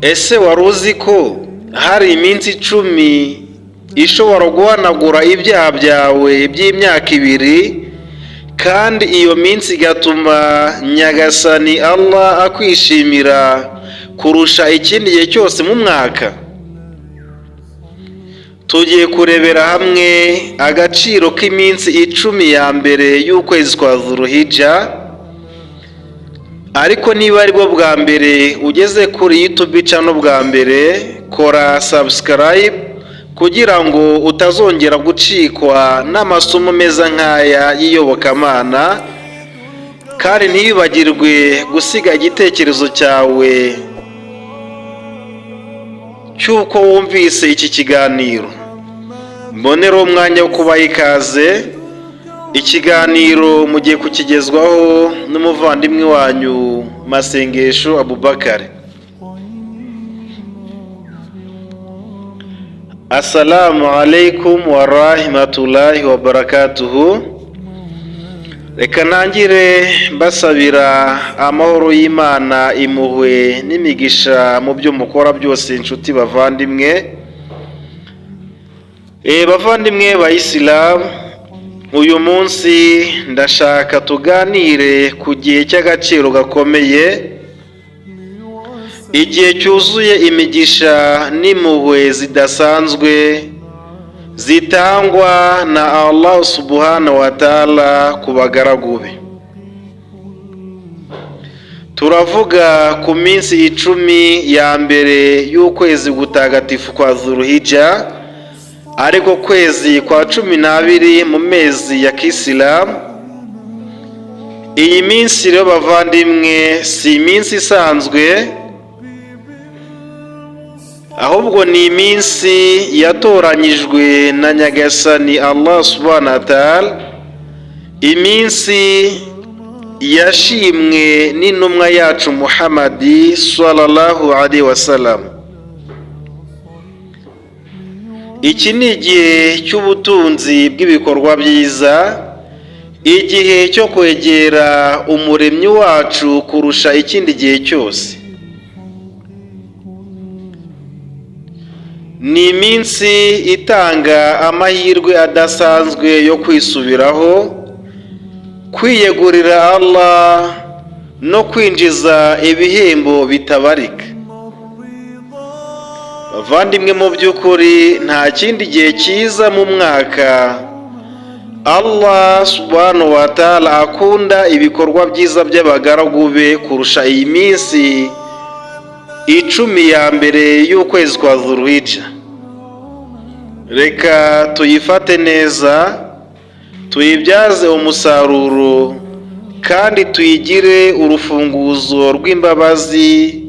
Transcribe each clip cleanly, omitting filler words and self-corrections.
Ese wari uzi ko hari iminsi 10 ishobora guhanagura ibyaha byawe by'imyaka 2, kandi iyo minsi igatuma Nyagasani Allah akwishimira kurusha ikindi gihe cyose mu mwaka? Tugiye kurebera hamwe agaciro k'iminsi 10 ya mbere y'ukwezi kwa Dhuruhijja. Ariko niba aribwo bwa mbere ugeze kuri YouTube channel bwa mbere, kora subscribe kugira ngo utazongera gucikwa n'amasomo meza nk'aya y'iyobokamana, kandi ntiwibagirwe gusiga igitekerezo cyawe cy'uko wumvise iki kiganiro. Mboneraho umwanya wo kubaha ikaze. Ikiganiro mugiye kukigezwaho n'umuvandimwe wanyu Masengesho Abubakari. Assalamu alaikum wa rahmatullahi wa barakatuhu. Reka ntangire mbasabira amahoro y'Imana, impuhwe n'imigisha mu byo mukora byose, inshuti bavandimwe. Bavandimwe ba Isilamu, uyu munsi ndashaka tuganire ku gihe cy'agaciro gakomeye, igihe cyuzuye imigisha n'impuhwe zidasanzwe zitangwa na Allah subhanahu wa ta'ala ku bagaragu be. Turavuga ku minsi 10 ya mbere y'ukwezi gutagatifu kwa Dhuruhijja, ariko kwezi kwa 12 mu mezi ya Kisilamu. Iyi minsi rero bavandimwe, si iminsi isanzwe, ahubwo ni iminsi yatoranyijwe na Nyagasani Allah subhanahu wa ta'ala, iminsi yashimwe n'intumwa yacu Muhammadi sallallahu alaihi wasallam. Iki ni igihe cy'ubutunzi bw'ibikorwa byiza, igihe cyo kwegera umuremyi wacu kurusha ikindi gihe cyose. Ni iminsi itanga amahirwe adasanzwe yo kwisubiraho, kwiyegurira Allah no kwinjiza ibihembo bitabarika. Bavandimwe, mu by'ukuri nta kindi gihe cyiza mu mwaka Allah subhanahu wa ta'ala akunda ibikorwa byiza by'abagaragu be kurusha iyi minsi 10 ya mbere y'ukwezi kwa Dhuruhijja. Reka tuyifate neza, tuyibyaze umusaruro, kandi tuyigire urufunguzo rw'imbabazi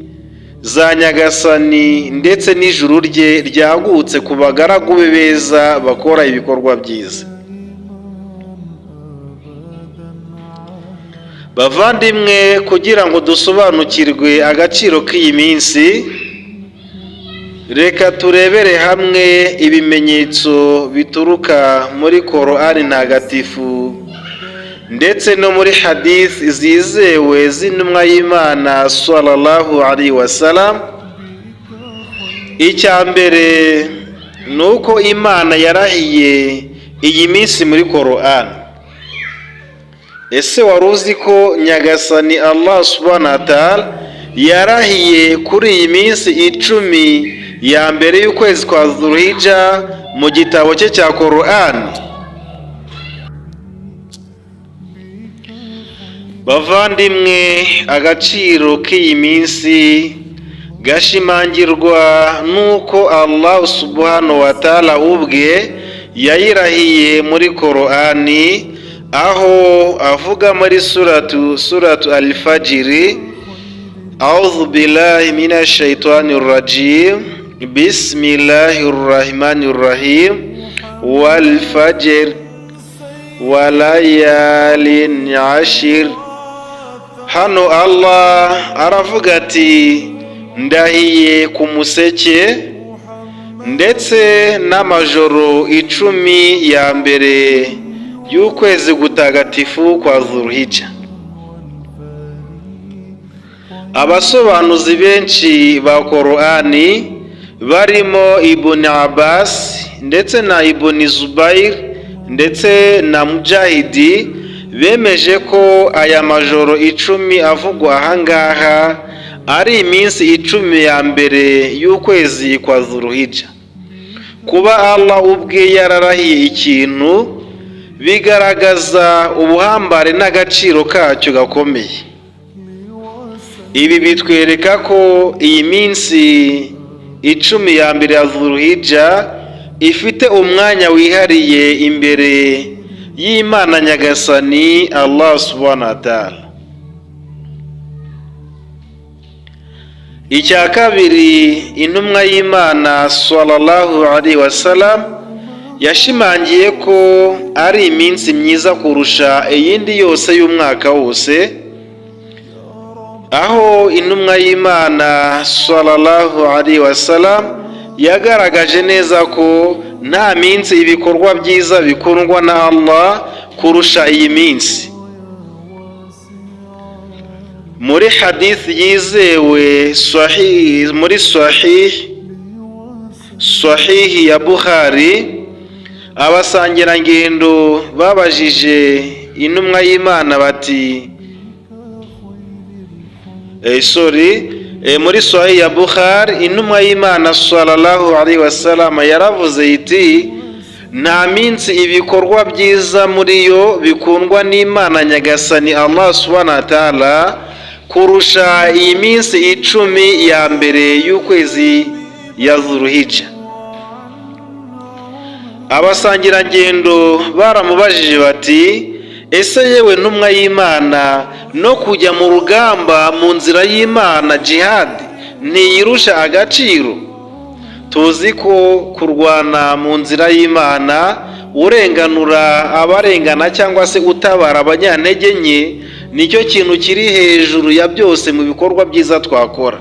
za Nyagasani ndetse n'ijuru rye ryagutse ku bagaragu be beza bakora ibikorwa byiza. Bavandimwe, kugira ngo dusobanukirwe agaciro k'iyi minsi, reka turebere hamwe ibimenyetso bituruka muri Korani ntagatifu ndetse no muri hadith zizewe z'intumwa y'Imana sallallahu alaihi wasallam. Icya mbere ni uko Imana yarahiye iyi minsi muri Korani. Ese wari uzi ko Nyagasani Allah subhanahu wa ta'ala yarahiye kuri iyi minsi 10 ya mbere y'ukwezi kwa Dhuruhijja mu gitabo cye cya Korani? Bavandimwe, agaciro k'iyi minsi gashimangirwa n'uko Allah subhanahu wa ta'ala ubwe yayirahiye muri Korani, aho avuga muri suratu Al-Fajiri: A'udhu billahi minash shaitani rajim, bismillahir rahmanir rahim, wal fajr wa layalin ashir. Hano Allah aravuga ati: ndahiye ku museke ndetse n'amajoro 10 ya mbere y'ukwezi gutagatifu kwa Dhulhijja. Abasobanuzi benshi ba Korani barimo Ibn Abbas ndetse na Ibn Zubayr ndetse na Mujahidi bemeje ko aya majoro 10 avugwa ahangaha ari iminsi 10 ya mbere y'ukwezi kwa Zuruhija. Kuba Allah ubwe yararahiye ikintu bigaragaza ubuhambare n'agaciro kacyo gakomeye. Ibi bitwereka ko iyi minsi 10 ya mbere ya Zuruhija ifite umwanya wihariye imbere y'Imana Nyagasani Allah subhanahu wa ta'ala. Icya kabiri, intumwa y'Imana sallallahu alaihi wasallam yashimangiye ko ari iminsi myiza kurusha iyindi yose y'umwaka wose, aho intumwa y'Imana sallallahu alaihi wasallam yagaragaje neza ko nta minsi ibikorwa byiza bikundwa na Allah kurusha iyi minsi. Muri hadith yizewe sahih, muri sahihi ya Bukhari, abasangirangendo babajije intumwa y'Imana bati muri sahih ya Bukhari intumwa y'Imana sallallahu alaihi wasallam yaravuze iti: nta minsi ibikorwa byiza muri yo bikundwa n'Imana Nyagasani Allah subhanahu wa ta'ala kurusha iyi minsi 10 ya mbere y'ukwezi ya Zuruhija. Abasangirangendo baramubajije bati: ese yewe ntumwa y'Imana, no kujya mu rugamba mu nzira y'Imana jihad ntiyirusha agaciro? Tuzi ko kurwana mu nzira y'Imana urenganura abarengana cyangwa se utabara abanyantege nke nicyo kintu kiri hejuru ya byose mu bikorwa byiza twakora.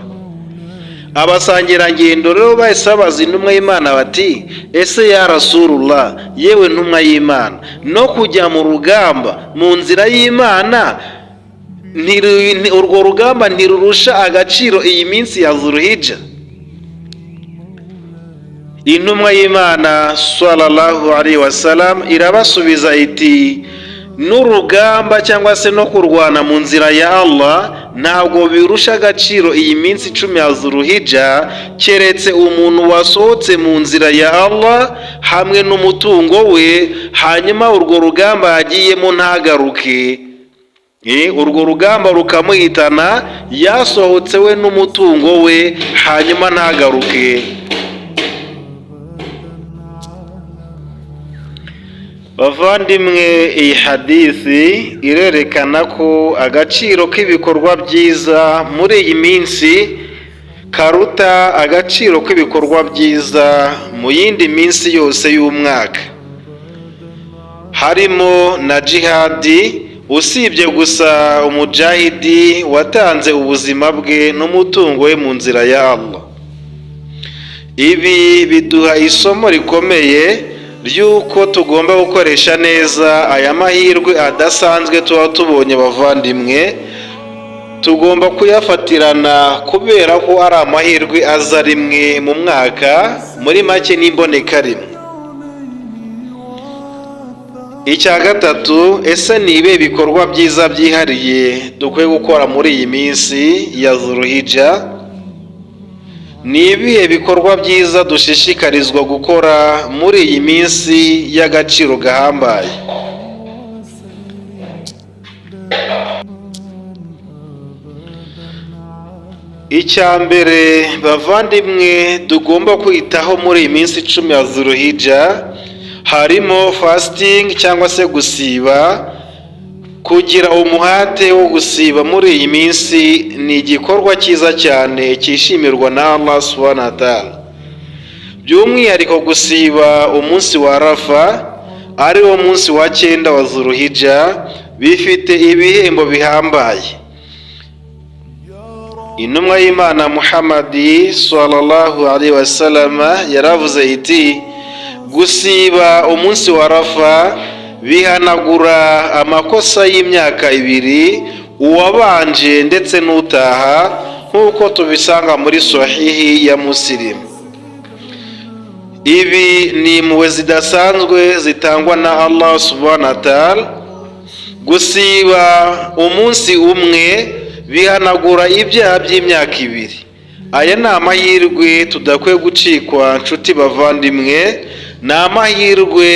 Abasangirangendo rero bahise babaza intumwa y'Imana bati: ese ya Rasulullah, yewe ntumwa y'Imana, no kujya mu rugamba mu nzira y'Imana urwo rugamba ntirurusha agaciro iyi minsi ya Zuruhija? Intumwa y'Imana sallallahu alaihi wasallam irabasubiza iti: n'urugamba cyangwa se no kurwana mu nzira ya Allah ntabwo birusha agaciro iyi minsi 10 ya Zuruhija, keretse umuntu wasohotse mu nzira ya Allah hamwe n'umutungo we, hanyuma urwo rugamba yagiyemo ntagaruke, urwo rugamba rukamuhitana, yasohotse we n'umutungo we hanyuma ntagaruke. Bavandimwe, iyi hadithi irerekana ko agaciro k'ibikorwa byiza muri iyi minsi karuta agaciro k'ibikorwa byiza mu yindi minsi yose y'umwaka, harimo na jihadi, usibye gusa umujahidi watanze ubuzima bwe n'umutungo we mu nzira ya Allah. Ibi biduha isomo rikomeye ry'uko tugomba gukoresha neza aya mahirwe adasanzwe tuba tubonye. Bavandimwe, tugomba kuyafatirana kubera ko ari amahirwe aza rimwe mu mwaka, muri make n'imboneka rimwe. Icya gatatu, ese ni ibihe bikorwa byiza byihariye dukwiye gukora muri iyi minsi ya Zuruhija? Ni ibihe bikorwa byiza dushishikarizwa gukora muri iyi minsi y'agaciro gahambaye? Icya mbere bavandimwe tugomba kwitaho muri iyi minsi 10 ya Zuruhija harimo fasting cyangwa se gusiba. Kugira umuhate wo gusiba muri iyi minsi ni igikorwa cyiza cyane cyishimirwa na Allah subhanahu wa ta'ala. By'umwihariko gusiba umunsi wa Arafa ari wo munsi wa 9 wa Zuruhija bifite ibihembo bihambaye. Intumwa y'Imana Muhammadi sallallahu alaihi wasallam yaravuze iti: gusiba umunsi wa Arafa bihanagura amakosa y'imyaka 2 Uwabanje ndetse n'utaha, nk'uko tubisanga muri Sahihi ya Musilimu. Ibi ni impuhwe zidasanzwe zitangwa na Allah subhanahu wa ta'ala. Gusiba umunsi umwe bihanagura ibyaha by'imyaka 2. Aya ni amahirwe tudakwiye gucikwa, nshuti bavandimwe. Ni amahirwe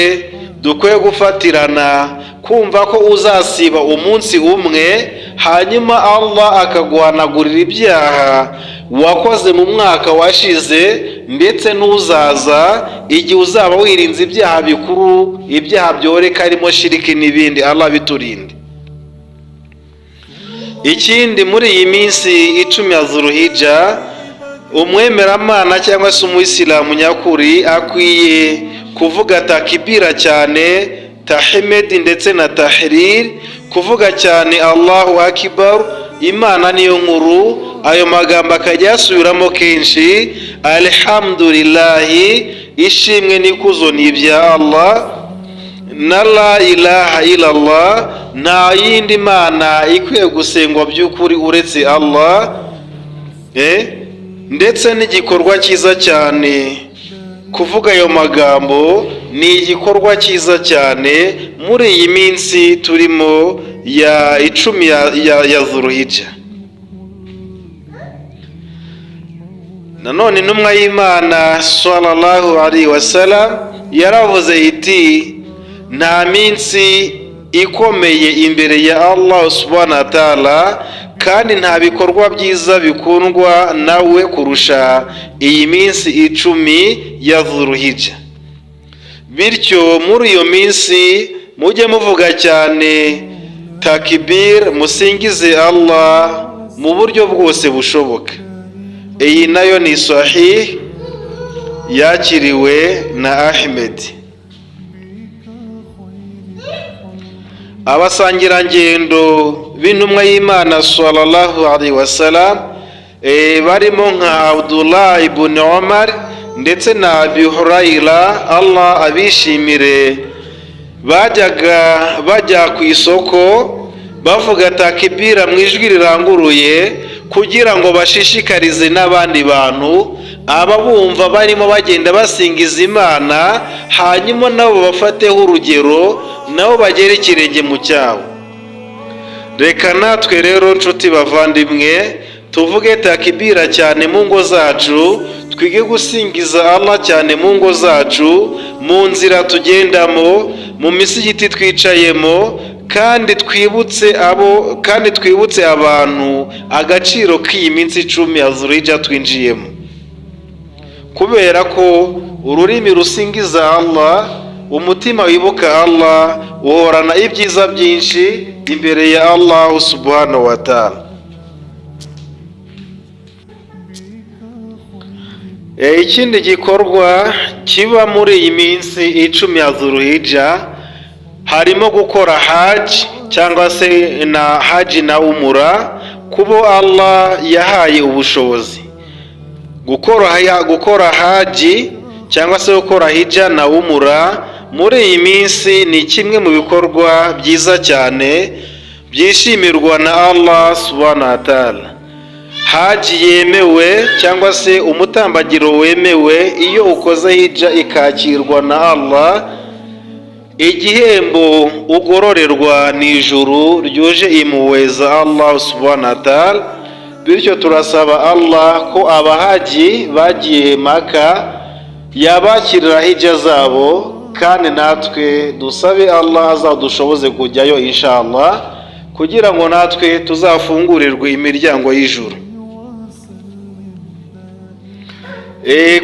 dukwiye gufatirana, kumva ko uzasiba umunsi umwe, hanyuma Allah akaguhanagurira ibyaha wakoze mu mwaka washize ndetse n'uzaza, igihe uzaba wirinze ibyaha bikuru, ibyaha byoreka harimo shiriki n'ibindi. Allah biturinde. Ikindi, muri iyi minsi 10 ya Zuruhija, umwemeramana cyangwa se umuyisilamu nyakuri akwiye kuvuga takibira cyane, tahimedi ndetse na tahriri, kuvuga cyane Allahu akibar, Imana niyo nkuru. Ayo magambo akajya yasubiramo kenshi: alhamdulillahi, ishimwe n'ikuzo ni ibya Allah, na la ilaha illallah, nta yindi mana ikwiye gusengwa by'ukuri uretse Allah. Ndetse n'igikorwa cyiza cyane, kuvuga ayo magambo ni igikorwa cyiza cyane muri iyi minsi turimo ya 10 ya Zuruhija. Nanone intumwa y'Imana sallallahu alaihi wasallam yaravuze iti: "Nta minsi ikomeye imbere ya Allah subhanahu wa ta'ala, kandi nta bikorwa byiza bikundwa nawe kurusha iyi minsi 10 ya Zuruhija. Bityo muri iyo minsi mujye muvuga cyane takibir, musingize Allah mu buryo bwose bushoboka." Iyi nayo ni sahih, yakiriwe na Ahmed. Abasangirangendo b'intumwa y'Imana sallallahu alaihi wasallam, barimo nka Abdullah ibn Umar ndetse na Abi Hurayra, Allah abishimire, bajyaga bajya ku isoko bavuga takibira mu ijwi riranguruye, kugira ngo bashishikarize n'abandi bantu ababumva barimo bagenda basingiza Imana, hanyuma nabo bafateho urugero, nabo bagere ikirenge mu cyabo. Reka natwe rero, nshuti bavandimwe, tuvuge takibira cyane mu ngo zacu, twige gusingiza Allah cyane mu ngo zacu, mu nzira tugendamo, mu misigiti twicayemo, kandi twibutse abantu agaciro k'iyi minsi 10 ya Zulhijja twinjiyemo, kubera ko ururimi rusingiza Allah, umutima wibuka Allah, uhorana ibyiza byinshi imbere ya Allah subhanahu wa ta'ala. Ikindi gikorwa kiba muri iyi minsi 10 ya Zulhijja harimo gukora haji, cyangwa se na haji na umura, kubo Allah yahaye ubushobozi. Gukora haji cyangwa se gukora hija na umura muri iyi minsi ni kimwe mu bikorwa byiza cyane byishimirwa na Allah subhanahu wa ta'ala. Haji yemewe cyangwa se umutambagiro wemewe, iyo ukoze hija ikakirwa na Allah, igihembo ugororerwa ni ijuru ryuje impuhwe za Allah subhanahu wa ta'ala. Bityo turasaba Allah ko abahaji bagiye Maka yabakirira hija zabo, kandi natwe dusabe Allah azadushoboze kujyayo inshallah, kugira ngo natwe tuzafungurirwe imiryango y'ijuru.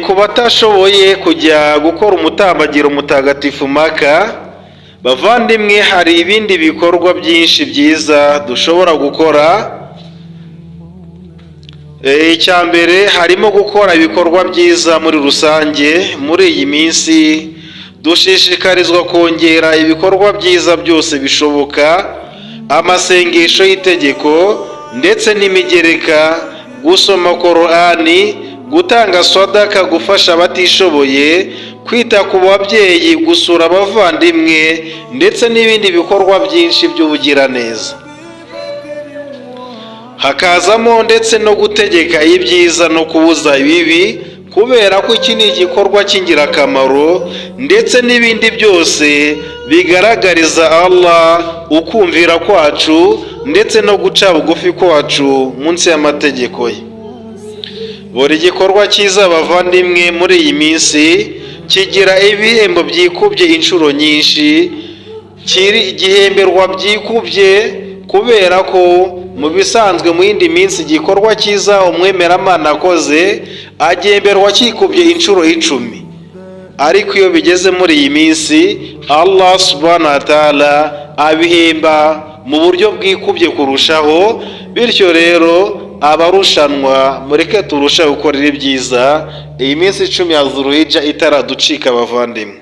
Ku batashoboye kujya gukora umutambagiro mutagatifu Maka, bavandimwe, hari ibindi bikorwa byinshi byiza dushobora gukora. Icya mbere harimo gukora ibikorwa byiza muri rusange. Muri iyi minsi dushishikarizwa kongera ibikorwa byiza byose bishoboka, amasengesho y'itegeko ndetse n'imigereka, gusoma Korani, gutanga swadaka, gufasha abatishoboye, kwita ku babyeyi, gusura abavandimwe, ndetse n'ibindi bikorwa byinshi by'ubugiraneza. Hakazamo ndetse no gutegeka ibyiza no kubuza ibibi, kubera ko iki ni igikorwa cy'ingirakamaro, ndetse n'ibindi byose bigaragariza Allah ukumvira kwacu ndetse no guca bugufi kwacu munsi y'amategeko ye. Buri gikorwa cyiza, bavandimwe, muri iyi minsi kigira ibihembo byikubye inshuro nyinshi, kiri gihemberwa byikubye, kubera ko mu bisanzwe mu yindi minsi igikorwa cyiza umwemeramana akoze agihemberwa kikubye inshuro 10, ariko iyo bigeze muri iyi minsi Allah subhanahu wa ta'ala abihemba mu buryo bwikubye kurushaho. Bityo rero, abarushanwa, mureke turusheho gukorera ibyiza iyi minsi 10 ya Zuruhija itaraducika, abavandimwe.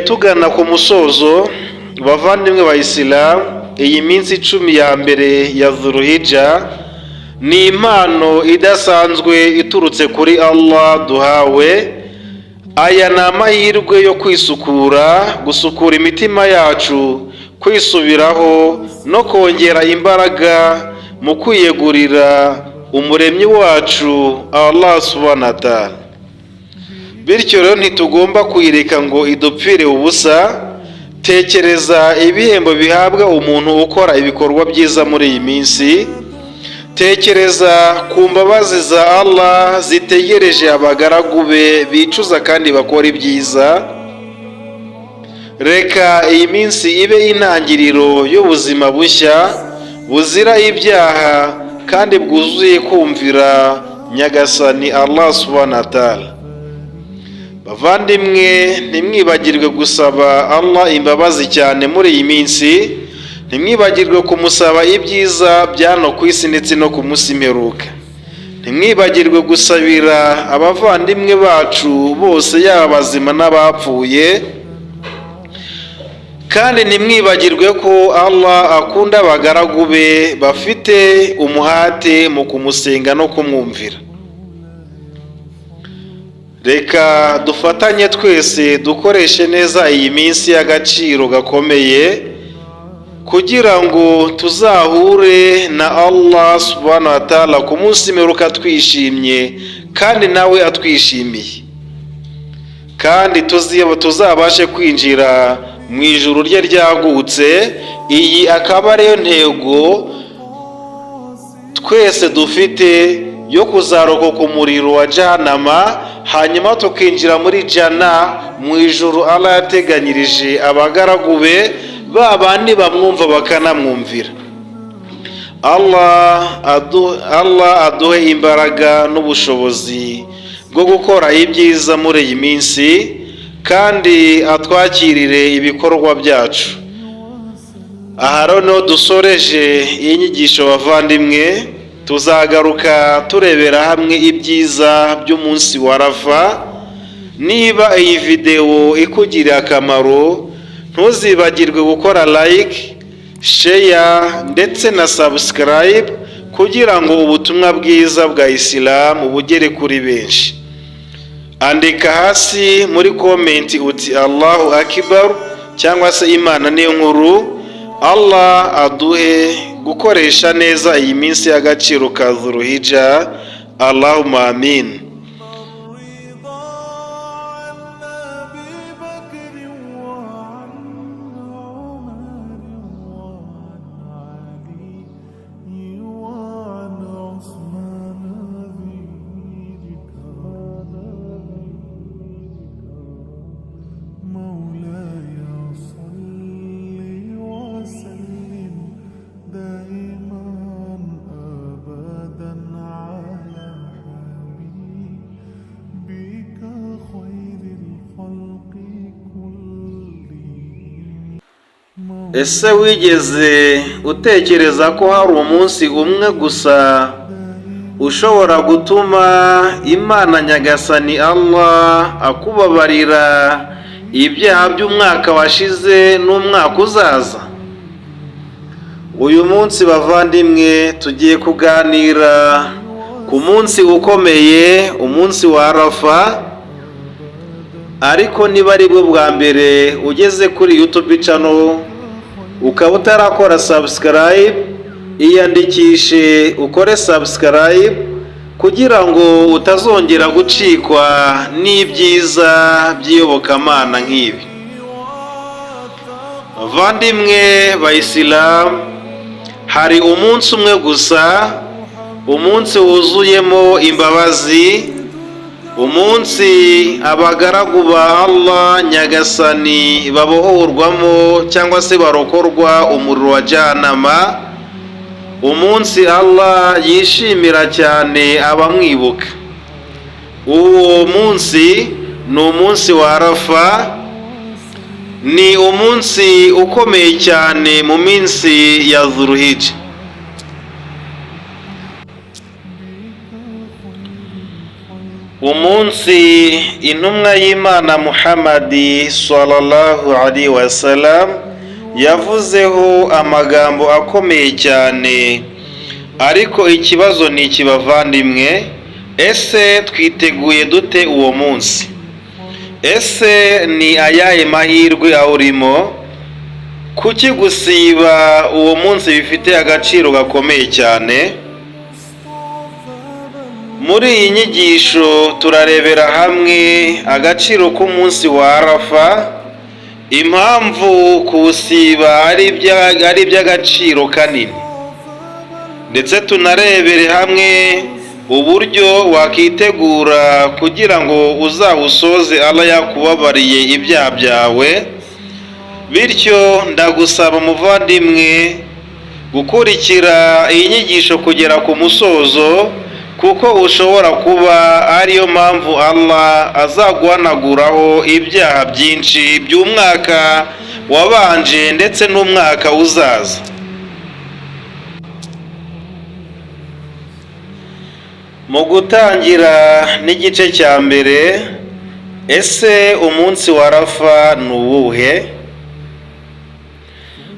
Tugana ku musozo, bavandimwe ba Isilamu, iyi minsi 10 ya mbere ya Zuruhija ni impano idasanzwe iturutse kuri Allah duhawe. Aya ni amahirwe yo kwisukura, gusukura imitima yacu, kwisubiraho no kongera imbaraga mu kwiyegurira Umuremyi wacu Allah subhanahu wa ta'ala. Bityo rero ntitugomba kuyireka ngo idupfire ubusa. Tekereza ibihembo bihabwa umuntu ukora ibikorwa byiza muri iyi minsi. Tekereza ku mbabazi za Allah zitegereje abagaragu be bicuza kandi bakora ibyiza. Reka iyi minsi ibe intangiriro y'ubuzima bushya buzira ibyaha kandi bwuzuye kumvira Nyagasani Allah subhanahu wa ta'ala. Bavandimwe, ntimwibagirwe gusaba Allah imbabazi cyane muri iyi minsi. Ntimwibagirwe kumusaba ibyiza byano ku isi ndetse no ku munsi imperuka. Ntimwibagirwe gusabira abavandimwe bacu bose, yaba abazima n'abapfuye. Kandi ntimwibagirwe ko Allah akunda abagaragu be bafite umuhate mu kumusenga no kumwumvira. Reka dufatanye twese dukoreshe neza iyi minsi y'agaciro gakomeye kugira ngo tuzahure na Allah subhanahu wa ta'ala ku munsi mperuka twishimye kandi nawe atwishimiye, kandi tuzabashe kwinjira mu ijuru rye ryagutse. Iyi akaba ariyo ntego twese dufite yo kuzarokoka umuriro wa Jahanama, hanyuma tukinjira muri jana, mu ijuru Allah yateganyirije abagaragu be, ba bandi bamwumva bakanamwumvira. Allah aduhe imbaraga n'ubushobozi bwo gukora ibyiza muri iyi minsi, kandi atwakirire ibikorwa byacu. Aha rero niho dusoreje iyi nyigisho, bavandimwe. Tuzagaruka turebera hamwe ibyiza by'umunsi wa Arafa. Niba iyi videwo ikugiriye akamaro, ntuzibagirwe gukora like, share ndetse na subscribe kugira ngo ubutumwa bwiza bwa Isilamu bugere kuri benshi. Andika hasi muri comment uti "Allahu akibar" cyangwa se "Imana niyo nkuru". Allah aduhe gukoresha neza iyi minsi y'agaciro ka Zuruhija. Allahumma amin. الرضا عن أبي بكر وعن عمر وعن علي وعن عثمان ذي الكرم. مولاي صل وسلم دائما أبدا على حبيبك خير الخلق كلهم. Ese wigeze utekereza ko hari umunsi umwe gusa ushobora gutuma Imana Nyagasani Allah akubabarira ibyaha by'umwaka washize n'umwaka uzaza? Uyu munsi, bavandimwe, tugiye kuganira ku munsi ukomeye, umunsi wa Arafa. Ariko niba ari bwo bwa mbere ugeze kuri YouTube channel Ukaba utarakora subscribe, iyandikishe ukore subscribe kugira ngo utazongera gucikwa n'ibyiza by'iyobokamana nk'ibi. Bavandimwe bayisilamu, hari umunsi umwe gusa, umunsi wuzuyemo imbabazi, umunsi abagaragu ba Allah Nyagasani babohorwamo cyangwa se barokorwa umuriro wa Jahanama, umunsi Allah yishimira cyane abamwibuka. Uwo munsi ni umunsi wa Arafa, ni umunsi ukomeye cyane mu minsi ya Zuruhija. Umunsi intumwa y'Imana Muhammadi sallallahu alaihi wasallam yavuzeho amagambo akomeye cyane. Ariko ikibazo ni iki, bavandimwe: ese twiteguye dute uwo munsi? Ese ni ayahe mahirwe awurimo? Kuki gusiba uwo munsi bifite agaciro gakomeye cyane? Muri iyi nyigisho turarebera hamwe agaciro k'umunsi wa Arafa, impamvu kuwusiba ari iby'agaciro kanini, ndetse tunarebere hamwe uburyo wakitegura kugira ngo uzawusoze Allah yakubabariye ibyaha byawe. Bityo ndagusaba, muvandimwe, gukurikira iyi nyigisho kugera ku musozo, kuko ushobora kuba ariyo mpamvu Allah azaguhanaguraho ibyaha byinshi by'umwaka wabanje ndetse n'umwaka uzaza. Mu gutangira n'igice cya mbere, ese umunsi wa Arafa ni uwuhe?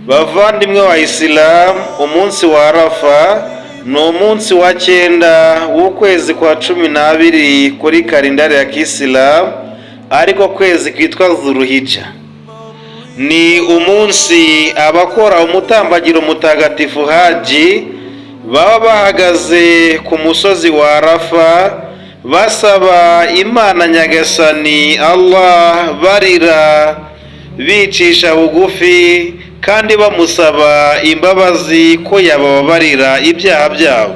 Bavandimwe wa Isilamu, umunsi wa Arafa ni umunsi wa 9 w'ukwezi kwa 12 kuri kalendari ya Kisilamu, ariko kwezi kwitwa Zuruhija. Ni umunsi abakora umutambagiro mutagatifu haji baba bahagaze ku musozi wa Arafa basaba Imana Nyagasani Allah, barira, bicisha bugufi kandi bamusaba imbabazi ko yabababarira ibyaha byabo.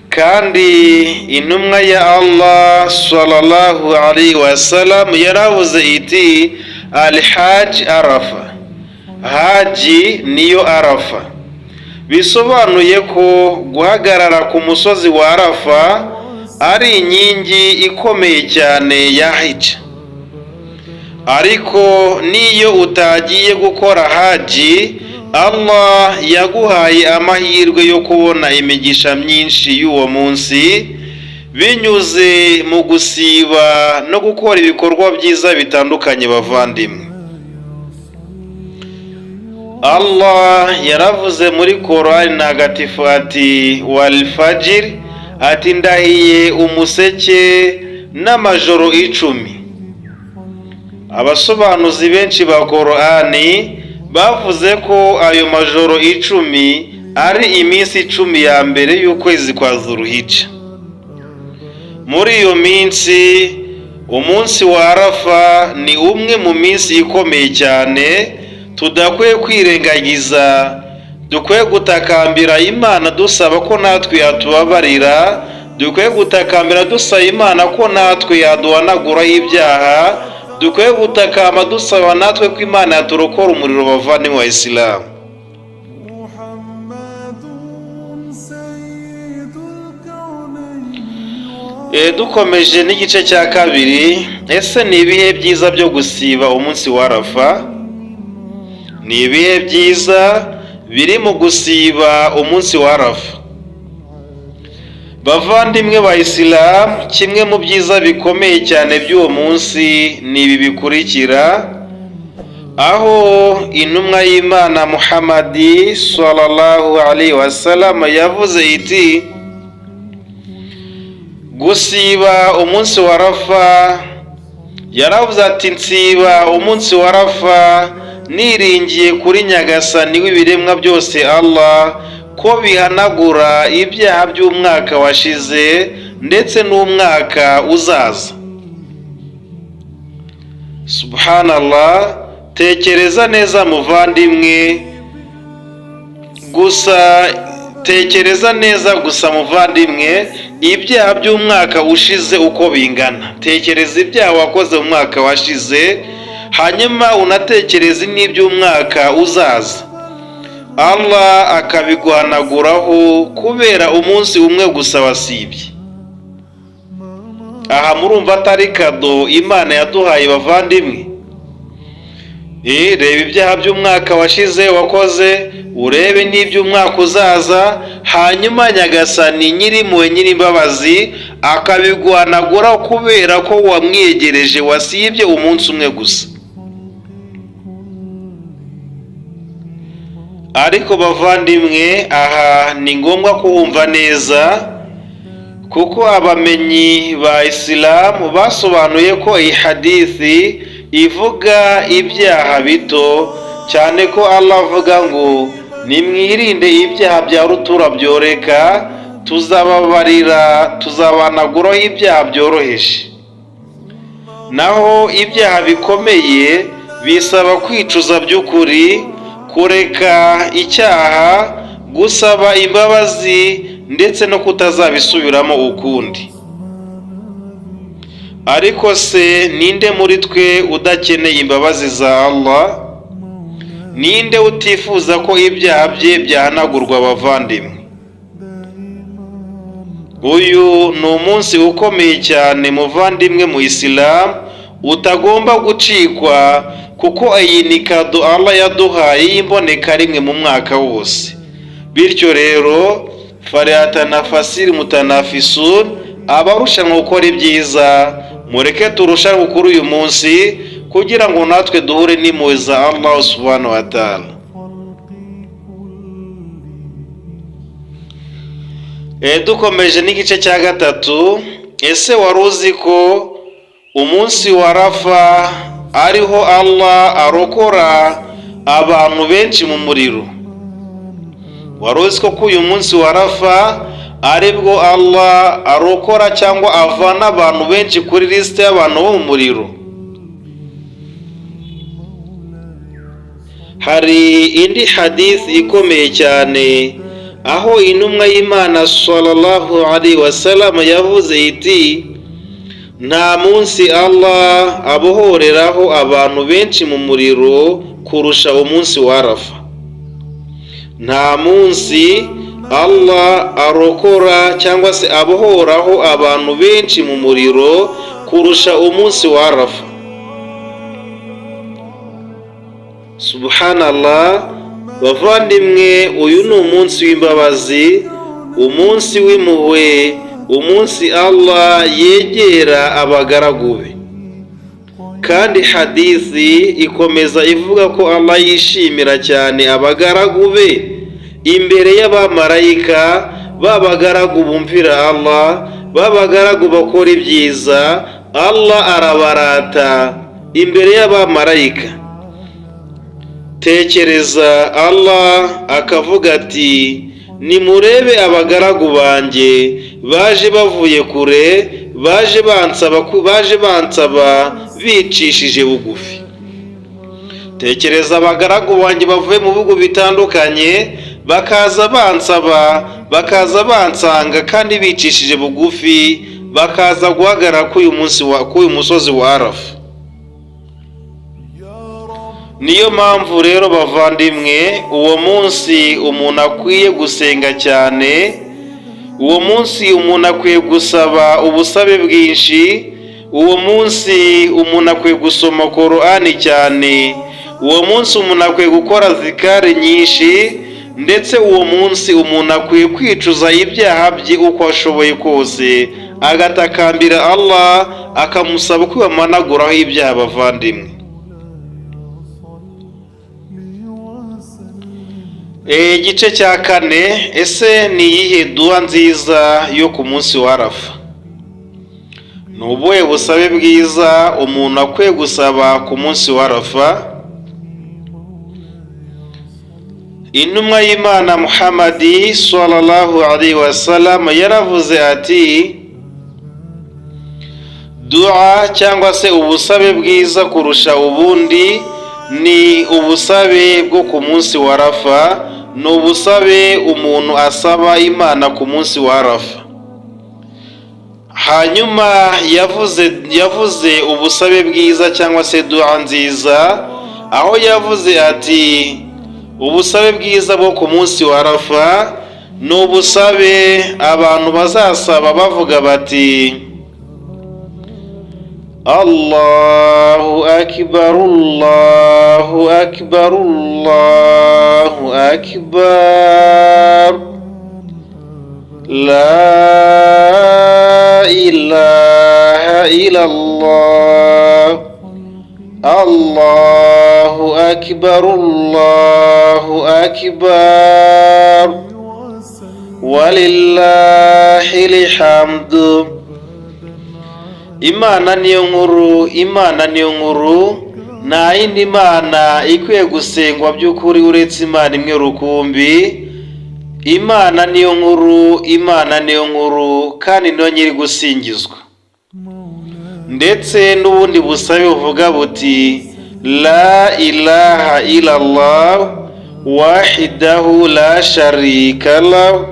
Kandi intumwa ya Allah sallallahu alaihi wasallam yaravuze iti: "Alhaji Arafa", haji niyo Arafa. Bisobanuye ko guhagarara ku musozi wa Arafa ari inkingi ikomeye cyane ya hija. Ariko n'iyo utagiye gukora haji, Allah yaguhaye amahirwe yo kubona imigisha myinshi y'uwo munsi binyuze mu gusiba no gukora ibikorwa byiza bitandukanye. Bavandimwe, Allah yaravuze muri Korani ntagatifu ati: "Walfajiri", ati: "Ndahiye umuseke n'amajoro 10." Abasobanuzi benshi ba Korani bavuze ko ayo majoro 10 ari iminsi 10 ya mbere y'ukwezi kwa Zuruhija. Muri iyo minsi, umunsi wa Arafa ni umwe mu minsi ikomeye cyane tudakwiye kwirengagiza. Dukwiye gutakambira Imana dusaba ko natwe yatubabarira, dukwiye gutakambira dusaba Imana ko natwe yaduhanaguraho ibyaha, dukwiye gutakamba dusaba natwe ko Imana yaturokora umuriro. Bavandimwe wa Isilamu, محمد سيد الكونين Dukomeje n'igice cya kabiri, ese ni ibihe byiza byo gusiba umunsi wa Arafa? Ni ibihe byiza biri mu gusiba umunsi wa Arafa? Bavandimwe ba Isilamu, kimwe mu byiza bikomeye cyane by'uwo munsi ni ibi bikurikira, aho intumwa y'Imana Muhammadi sallallahu alaihi wasallam yavuze iti: "Gusiba umunsi wa Arafa", yaravuze ati: "Nsiba umunsi wa Arafa." Niringiye kuri Nyagasani w'ibiremwa byose Allah ko bihanagura ibyaha by'umwaka washize ndetse n'umwaka uzaza. Subhanallah! Tekereza neza, muvandimwe, gusa tekereza neza gusa, muvandimwe, ibyaha by'umwaka ushize uko bingana. Tekereza ibyaha wakoze mu mwaka washize, hanyuma unatekereze n'iby'umwaka uzaza, Allah akabiguhanaguraho kubera umunsi umwe gusa wasibye. Aha murumva atari kado Imana yaduhaye, bavandimwe? Reba ibyaha by'umwaka washize wakoze, urebe n'iby'umwaka uzaza, hanyuma Nyagasani Nyirimpuhwe Nyirimbabazi akabiguhanagura kubera ko wamwiyegereje, wasibye umunsi umwe gusa. Ariko bavandimwe, aha ni ngombwa kuwumva neza, kuko abamenyi ba Isilamu basobanuye ko iyi hadithi ivuga ibyaha bito cyane, ko Allah avuga ngo: "Nimwirinde ibyaha bya rutura byoreka, tuzababarira, tuzabanaguraho ibyaha byoroheje." Naho ibyaha bikomeye bisaba kwicuza by'ukuri, kureka icyaha, gusaba imbabazi ndetse no kutazabisubiramo ukundi. Ariko se ninde muri twe udakeneye imbabazi za Allah? Ninde utifuza ko ibyaha bye byahanagurwa, abavandimwe? Uyu ni umunsi ukomeye cyane, muvandimwe mu Isilamu, utagomba gucikwa, kuko iyi ni kado Allah yaduhaye y'imboneka rimwe mu mwaka wose. Bityo rero, فليتنافس المتنافسون, abarushanwa gukora ibyiza, mureke turushanwe kuri uyu munsi kugira ngo natwe duhure n'impuhwe za Allah سبحانه وتعالى. Dukomeje n'igice cya gatatu. Ese wari uzi ko umunsi wa Arafa ariho Allah arokora abantu benshi mu muriro? Wari uzi ko uyu munsi wa Arafa aribwo Allah arokora cyangwa avana abantu benshi kuri lisite y'abantu bo mu muriro? Hari indi hadith ikomeye cyane aho intumwa y'Imana صلى الله عليه وسلم yavuze iti: "Nta munsi Allah abohoreraho abantu benshi mu muriro kurusha umunsi wa Arafa." Nta munsi Allah arokora cyangwa se abohoraho abantu benshi mu muriro kurusha umunsi wa Arafa. Subhanallah! Bavandimwe, uyu ni umunsi w'imbabazi, umunsi w'impuhwe, umunsi Allah yegera abagaragu be. Kandi hadithi ikomeza ivuga ko Allah yishimira cyane abagaragu be imbere y'abamarayika. B'abagaragu bumvira Allah, b'abagaragu bakora ibyiza, Allah arabarata imbere y'abamarayika. Tekereza, Allah akavuga ati: "Nimurebe abagaragu banjye baje bavuye kure, baje bansaba, baje bansaba bicishije bugufi." Tekereza abagaragu banjye bavuye mu bihugu bitandukanye, bakaza bansaba, bakaza bansanga kandi bicishije bugufi, bakaza guhagarara kuri uyu munsi wa kuri uyu musozi wa Arafa. Niyo mpamvu rero, bavandimwe, uwo munsi umuntu akwiye gusenga cyane, uwo munsi umuntu akwiye gusaba ubusabe bwinshi, uwo munsi umuntu akwiye gusoma Korani cyane, uwo munsi umuntu akwiye gukora zikari nyinshi, ndetse uwo munsi umuntu akwiye kwicuza ibyaha bye uko ashoboye kose, agatakambira Allah akamusaba ko yamanaguraho ibyaha, bavandimwe. Igice cya kane. Ese ni iyihe duwa nziza yo ku munsi wa Arafa? Ni ubuhe busabe bwiza umuntu akwiye gusaba ku munsi wa Arafa? Intumwa y'Imana Muhammadi sallallahu alaihi wasallam yaravuze ati: "Dua cyangwa se ubusabe bwiza kurusha ubundi ni ubusabe bwo ku munsi wa Arafa, ni ubusabe umuntu asaba Imana ku munsi wa Arafa." Hanyuma yavuze ubusabe bwiza cyangwa se dua nziza, aho yavuze ati: "Ubusabe bwiza bwo ku munsi wa Arafa ni ubusabe abantu bazasaba bavuga bati: 'Allahu akbar, Allahu akbar, Allahu akbar, la ilaha illallah, Allahu akbar, Allahu akbar, walillahil hamdu.'" Imana niyo nkuru, Imana niyo nkuru, nta yindi mana ikwiye gusengwa by'ukuri uretse Imana imwe rukumbi. Imana niyo nkuru, Imana niyo nkuru, kandi niyo nyiri gusingizwa. Ndetse n'ubundi busabe buvuga buti: "La ilaha illallah wahidahu la sharika lahu,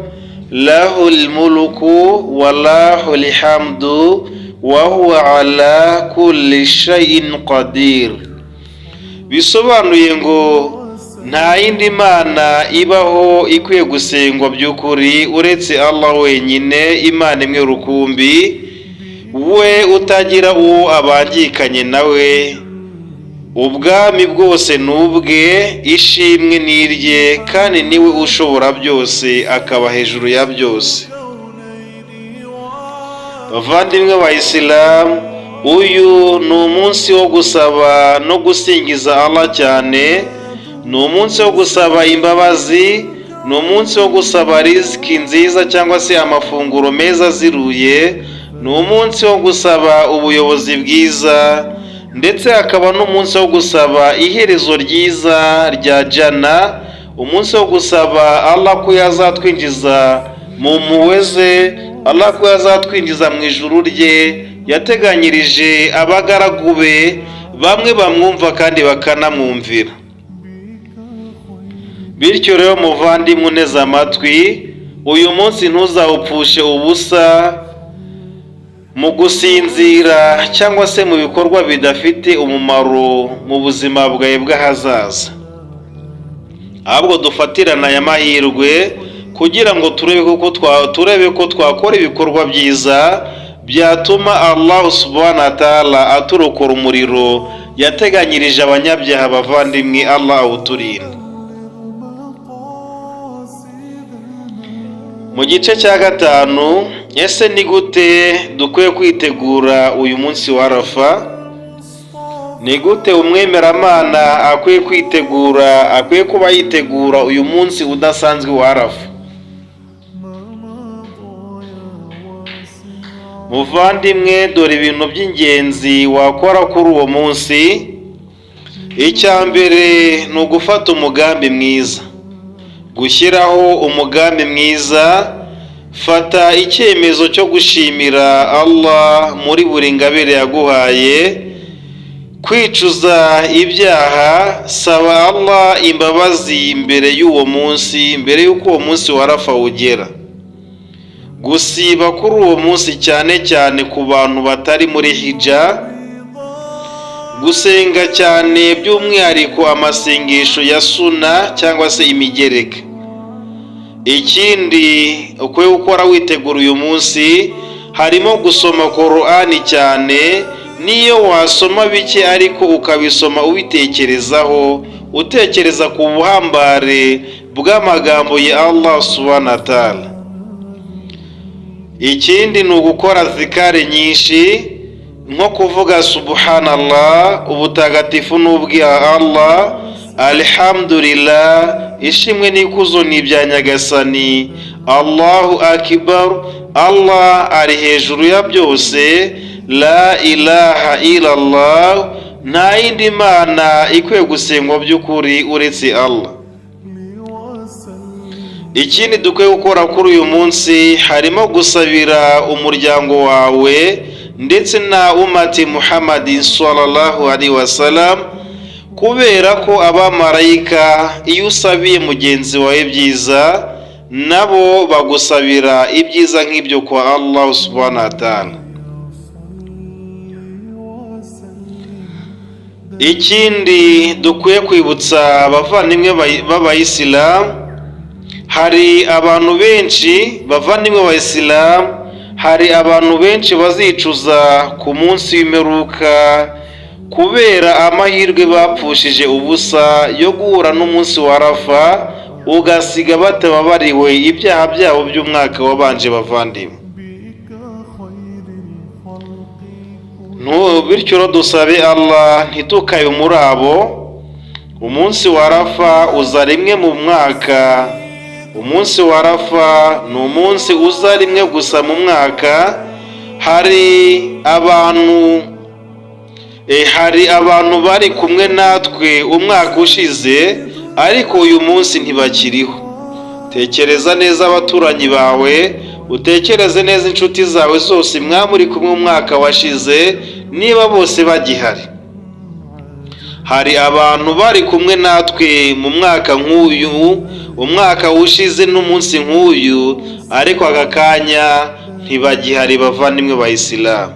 lahul muluku wa lahul hamdu wa huwa ala kulli shay'in qadir." Bisobanuye ngo nta yindi mana ibaho ikwiye gusengwa by'ukuri uretse Allah wenyine, Imana imwe rukumbi, we utagira uwo abangikanye nawe. Ubwami bwose ni ubwe, ishimwe ni irye, kandi niwe ushobora byose, akaba hejuru ya byose. Bavandimwe ba Isilamu, uyu ni umunsi wo gusaba no gusingiza Allah cyane, ni umunsi wo gusaba imbabazi, ni umunsi wo gusaba riziki nziza cyangwa se amafunguro meza aziruye, ni umunsi wo gusaba ubuyobozi bwiza, ndetse hakaba n'umunsi wo gusaba iherezo ryiza rya jana, umunsi wo gusaba Allah ko yazatwinjiza mu mpuhwe ze, Allah ko yazatwinjiza mu ijuru rye yateganyirije abagaragu be bamwe bamwumva kandi bakanamwumvira. Bityo rero, muvandimwe uneze amatwi, uyu munsi ntuzawupfushe ubusa mu gusinzira cyangwa se mu bikorwa bidafite umumaro mu buzima bwawe bw'ahazaza, ahubwo dufatirane aya mahirwe kugira ngo turebe ko twakora ibikorwa byiza byatuma Allah subhanahu wa ta'ala aturokora umuriro yateganyirije abanyabyaha. Bavandimwe, Allah awuturinda. Mu gice cya gatanu, ese ni gute dukwiye kwitegura uyu munsi wa Arafa? Ni gute umwemeramana akwiye kwitegura, akwiye kuba yitegura uyu munsi udasanzwe wa Arafa? Muvandimwe, dore ibintu by'ingenzi wakora kuri uwo munsi. Icya mbere ni ugufata umugambi mwiza, gushyiraho umugambi mwiza. Fata icyemezo cyo gushimira Allah muri buri ngabire yaguhaye, kwicuza ibyaha, saba Allah imbabazi mbere y'uwo munsi, mbere y'uko uwo munsi wa Arafa ugera. Gusiba kuri uwo munsi, cyane cyane ku bantu batari muri hija, gusenga cyane, by'umwihariko amasengesho ya suna cyangwa se imigereka. Ikindi ukwiye gukora witegura uyu munsi harimo gusoma Korani cyane, niyo wasoma bike ariko ukabisoma ubitekerezaho, utekereza ku buhambare bw'amagambo ya Allah subhanahu wa ta'ala. Ikindi ni ugukora zikari nyinshi, nko kuvuga: "Subhanallah, ubutagatifu n'ubwa Allah, alhamdulillah, ishimwe n'ikuzo ni ibya Nyagasani, Allahu akbar, Allah ari hejuru ya byose, la ilaha illallah, nta yindi mana ikwiye gusengwa by'ukuri uretse Allah." Ikindi dukwiye gukora kuri uyu munsi harimo gusabira umuryango wawe ndetse na umati Muhammadi sallallahu alaihi wasallam, kubera ko abamarayika, iyo usabiye mugenzi wawe ibyiza, nabo bagusabira ibyiza nk'ibyo kwa Allah subhanahu wa ta'ala. Ikindi dukwiye kwibutsa abavandimwe b'abayisilamu, hari abantu benshi, bavandimwe b'abayisilamu, hari abantu benshi bazicuza ku munsi w'imperuka kubera amahirwe bapfushije ubusa yo guhura n'umunsi wa Arafa, ugasiga batababariwe ibyaha byabo by'umwaka wabanje. Bavandimwe, bityo rero dusabe Allah ntitukabe muri abo. Umunsi wa Arafa uza rimwe mu mwaka. Umunsi wa Arafa ni umunsi uza rimwe gusa mu mwaka. Hari abantu bari kumwe natwe umwaka ushize, ariko uyu munsi ntibakiriho. Tekereza neza abaturanyi bawe, utekereze neza inshuti zawe zose mwamuri kumwe umwaka washize, niba bose bagihari. Hari abantu bari kumwe natwe mu mwaka nk'uyu, umwaka ushize n'umunsi nk'uyu, ariko aka kanya ntibagihari, bavandimwe ba Isilamu.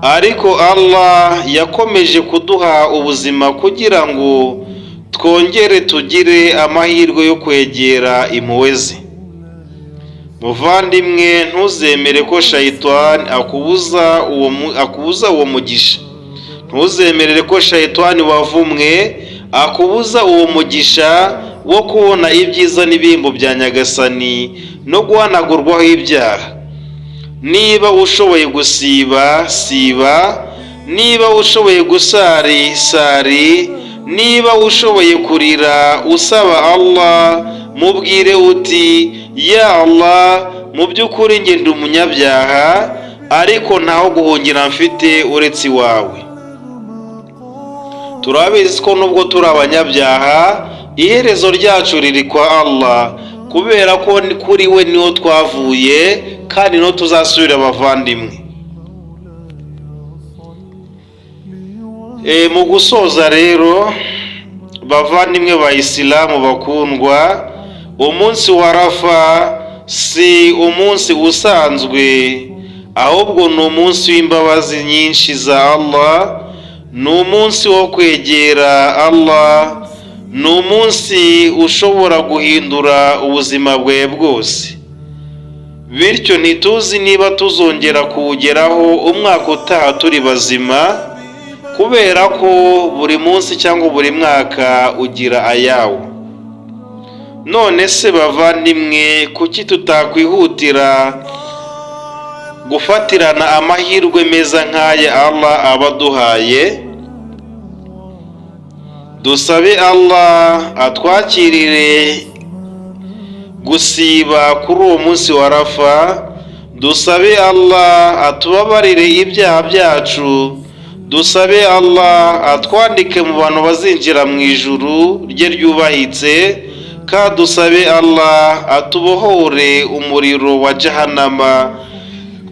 Ariko Allah yakomeje kuduha ubuzima kugira ngo twongere tugire amahirwe yo kwegera impuhwe ze. Muvandimwe, ntuzemere ko shayitani akubuza uwo mugisha. Ntuzemerere ko shayitani wavumwe akubuza uwo mugisha wo kubona ibyiza n'ibihembo bya Nyagasani no guhanagurwaho ibyaha. Niba ushoboye gusiba, siba. Niba ushoboye gusari, sari. Niba ushoboye kurira usaba Allah, mubwire uti: "Ya Allah, mu by'ukuri njye ndi umunyabyaha, ariko ntaho guhungira mfite uretse iwawe." Turabizi ko nubwo turi abanyabyaha, iherezo ryacu riri kwa Allah, kubera ko kuri we niho twavuye kandi niho tuzasubira, abavandimwe. Mu gusoza rero, bavandimwe ba Isilamu bakundwa, umunsi wa Arafa si umunsi usanzwe, ahubwo ni umunsi w'imbabazi nyinshi za Allah, ni umunsi wo kwegera Allah, ni umunsi ushobora guhindura ubuzima bwawe bwose. Bityo ntituzi niba tuzongera kuwugeraho umwaka utaha turi bazima, kubera ko buri munsi cyangwa buri mwaka ugira ayawo. None se bavandimwe, kuki tutakwihutira gufatirana amahirwe meza nk'aya Allah aba aduhaye? Dusabe Allah atwakirire gusiba kuri uwo munsi wa Arafa. Dusabe Allah atubabarire ibyaha byacu. Dusabe Allah atwandike mu bantu bazinjira mu ijuru rye ryubahitse, kandi dusabe Allah atubohore umuriro wa Jahanama,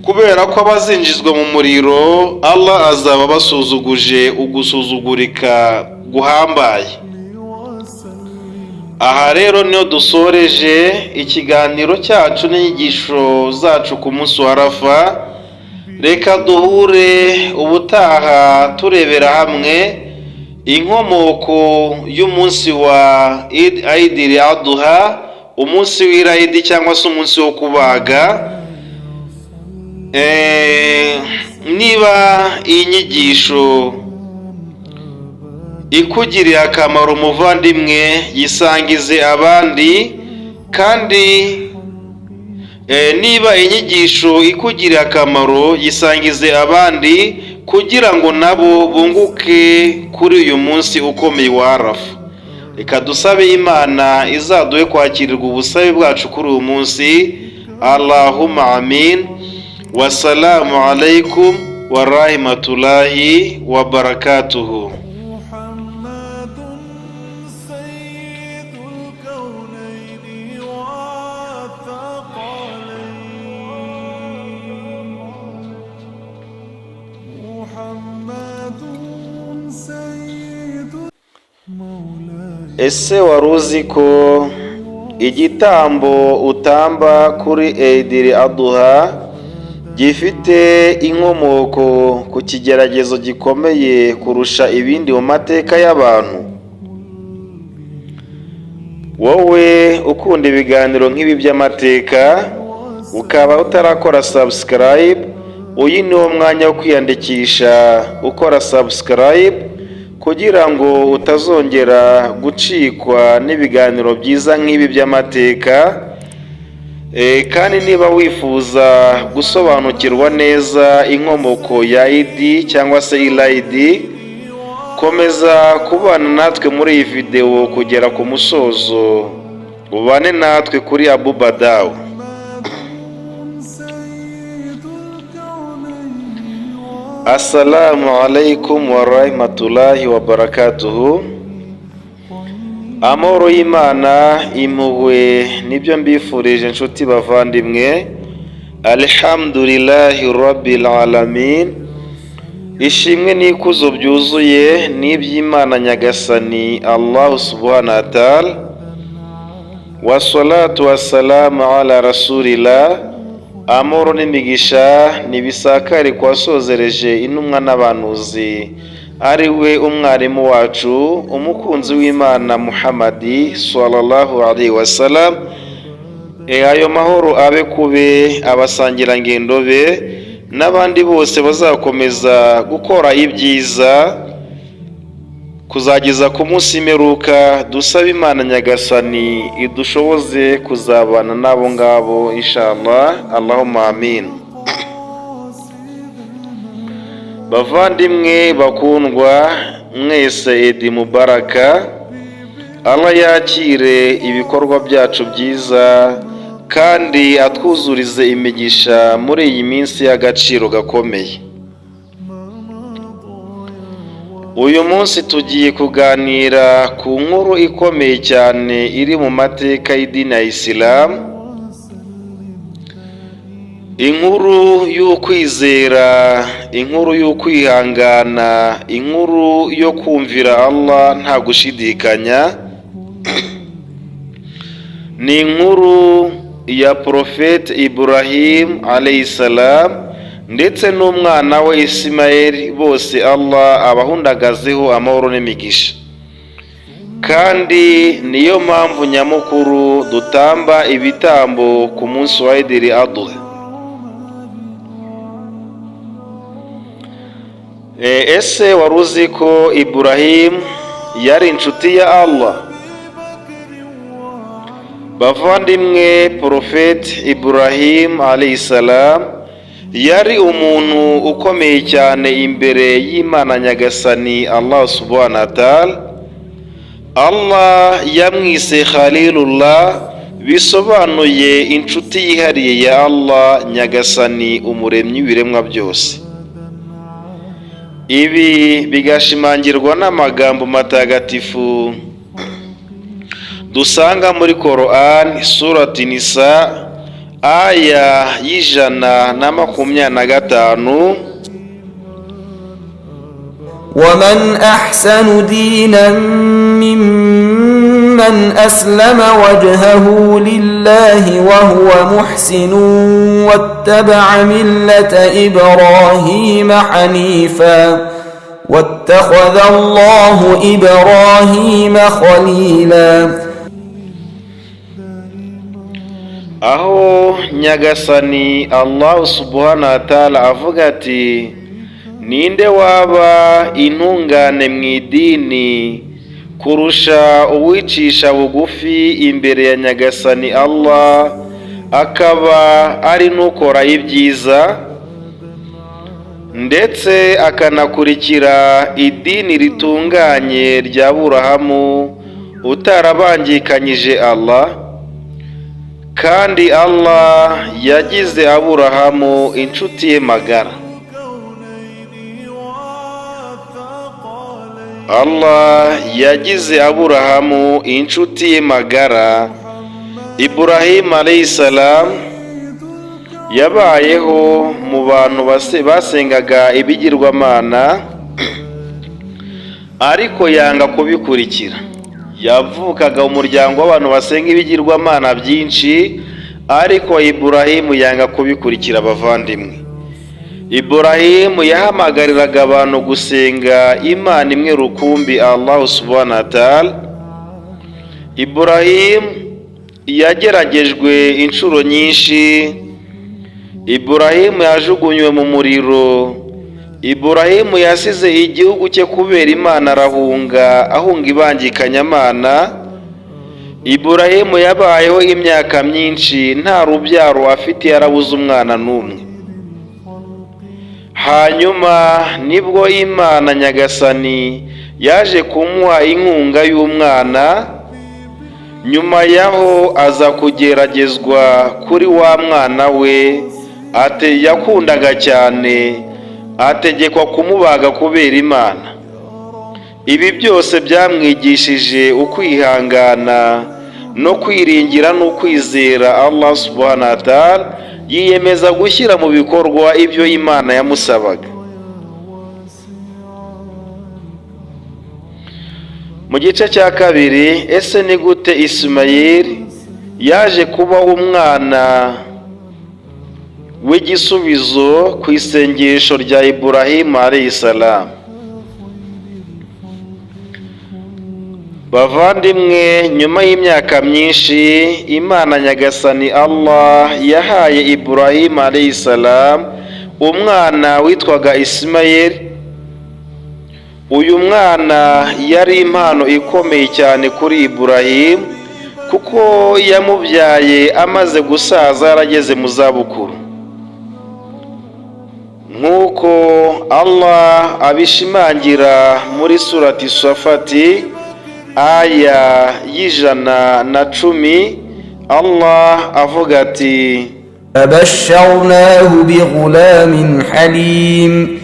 kubera ko abazinjizwa mu muriro Allah azaba abasuzuguje ugusuzugurika guhambaye. Aha rero niyo dusoreje ikiganiro cyacu n'inyigisho zacu ku munsi wa Arafa. Reka duhure ubutaha turebera hamwe inkomoko y'umunsi wa Idil Aduha, umunsi w'irayidi cyangwa se umunsi wo kubaga. Niba iyi nyigisho ikugiriye akamaro, umuvandimwe, yisangize abandi. Kandi niba inyigisho ikugiriye akamaro, yisangize abandi kugira ngo nabo bunguke kuri uyu munsi ukomeye wa Arafa. Reka dusabe Imana izaduhe kwakirirwa ubusabe bwacu kuri uyu munsi. Allahumma amin. Wasalamu alaikum wa rahmatullahi wa barakatuhu. محمد سيد الكونين. Ese wari uzi ko igitambo utamba kuri Eidil Aduha gifite inkomoko ku kigeragezo gikomeye kurusha ibindi mu mateka y'abantu? Wowe ukunda ibiganiro nk'ibi by'amateka, ukaba utarakora subscribe, uyu ni wo mwanya wo kwiyandikisha ukora subscribe kugira ngo utazongera gucikwa n'ibiganiro byiza nk'ibi by'amateka. Kandi niba wifuza gusobanukirwa neza inkomoko ya Idi cyangwa se Irayidi, komeza kubana natwe muri iyi videwo kugera ku musozo, ubane natwe kuri Abu Badawu. سيد الكونين. Assalamu alaikum warahmatullahi wabarakatuhu. Amahoro y'Imana, impuhwe nibyo mbifurije inshuti bavandimwe. Alhamdulillahi rabbil alamin. Ishimwe n'ikuzo byuzuye n'iby'Imana Nyagasani Allah subhanahu wa ta'ala. Wassalatu wassalamu ala rasulillah. Amahoro n'imigisha nibisakare ku wasozereje intumwa n'abahanuzi, ari we umwarimu wacu, umukunzi w'Imana Muhammadi sallallahu alaihi wasallam. Ayo mahoro abe kube abasangirangendo be n'abandi bose bazakomeza gukora ibyiza kuzageza ku munsi imperuka. Dusaba Imana Nyagasani idushoboze kuzabana n'abo ngabo, inshallah, allahumma amin. Bavandimwe bakundwa mwese, Edi Mubaraka, Allah yakire ibikorwa byacu byiza kandi atwuzurize imigisha muri iyi minsi y'agaciro gakomeye. Uyu munsi tugiye kuganira ku nkuru ikomeye cyane iri mu mateka y'idini ya Isilamu, inkuru y'ukwizera, inkuru y'ukwihangana, inkuru yo kumvira Allah nta gushidikanya. Ni inkuru ya Porofeti Ibrahim alayhi salam ndetse n'umwana we Ismael, bose Allah abahundagazeho amahoro n'imigisha. Kandi niyo mpamvu nyamukuru dutamba ibitambo ku munsi wa Idil Adha. Ese wari uzi ko Ibrahim yari inshuti ya Allah? Bavandimwe, Porofeti Ibrahim alayhi salam yari umuntu ukomeye cyane imbere y'Imana Nyagasani Allah subhanahu wa ta'ala. Allah yamwise Khalilullah, bisobanuye inshuti yihariye ya Allah Nyagasani umuremyi w'ibiremwa byose. Ibi bigashimangirwa n'amagambo matagatifu dusanga muri Quran, Surati Nisa, aya y'125. ومن أحسن دينا ممن أسلم وجهه لله وهو محسن واتبع ملة إبراهيم حنيفا واتخذ الله إبراهيم خليلا. Aho Nyagasani Allah subhanahu wa ta'ala avuga ati: "Ninde waba intungane mu idini kurusha uwicisha bugufi imbere ya Nyagasani Allah, akaba ari n'ukora ibyiza, ndetse akanakurikira idini ritunganye rya Aburahamu utarabangikanyije Allah? Kandi Allah yagize Aburahamu inshuti ye magara." الكونين والثقلين. Allah yagize Aburahamu inshuti ye magara. Ibrahim alayhi salam yabayeho mu bantu basengaga ibigirwamana, ariko yanga kubikurikira. Yavukaga mu muryango w'abantu basenga ibigirwamana byinshi, ariko Iburahimu yanga kubikurikira. Abavandimwe, Iburahimu yahamagariraga abantu gusenga Imana imwe rukumbi, Allahu subhanahu wa ta'ala. Iburahimu yageragejwe inshuro nyinshi. Iburahimu yajugunywe mu muriro. Iburahimu yasize igihugu cye kubera Imana, arahunga, ahunga ibangikanyamana. Iburahimu yabayeho imyaka myinshi nta rubyaro afite, yarabuze umwana n'umwe. Hanyuma nibwo Imana Nyagasani yaje kumuha inkunga y'umwana. Nyuma yaho aza kugeragezwa kuri wa mwana we ate yakundaga cyane, ategekwa kumubaga kubera Imana. Ibi byose byamwigishije ukwihangana no kwiringira no kwizera Allah subhanahu wa ta'ala, yiyemeza gushyira mu bikorwa ibyo Imana yamusabaga. Mu gice cya kabiri, ese ni gute Isimayeli yaje kuba umwana w'igisubizo ku isengesho rya Iburahimu alayhi salam? Bavandimwe, nyuma y'imyaka myinshi Imana Nyagasani Allah yahaye Iburahimu alayhi salam umwana witwaga Isimayeli. Uyu mwana yari impano ikomeye cyane kuri Iburahimu, kuko yamubyaye amaze gusaza, yarageze mu zabukuru. Nk'uko Allah abishimangira muri surati Safati, aya y'110, Allah avuga ati: فبشرناه بغلام حليم،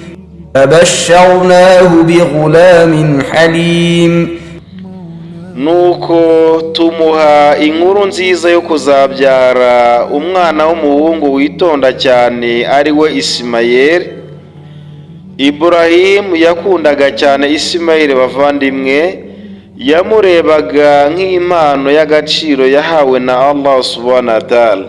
فبشرناه بغلام حليم. Nuko tumuha inkuru nziza yo kuzabyara umwana w'umuhungu witonda cyane, ari we Isimayeli. Iburahimu yakundaga cyane Isimayeli. Bavandimwe, yamurebaga nk'impano y'agaciro yahawe na Allah subhanahu wa ta'ala.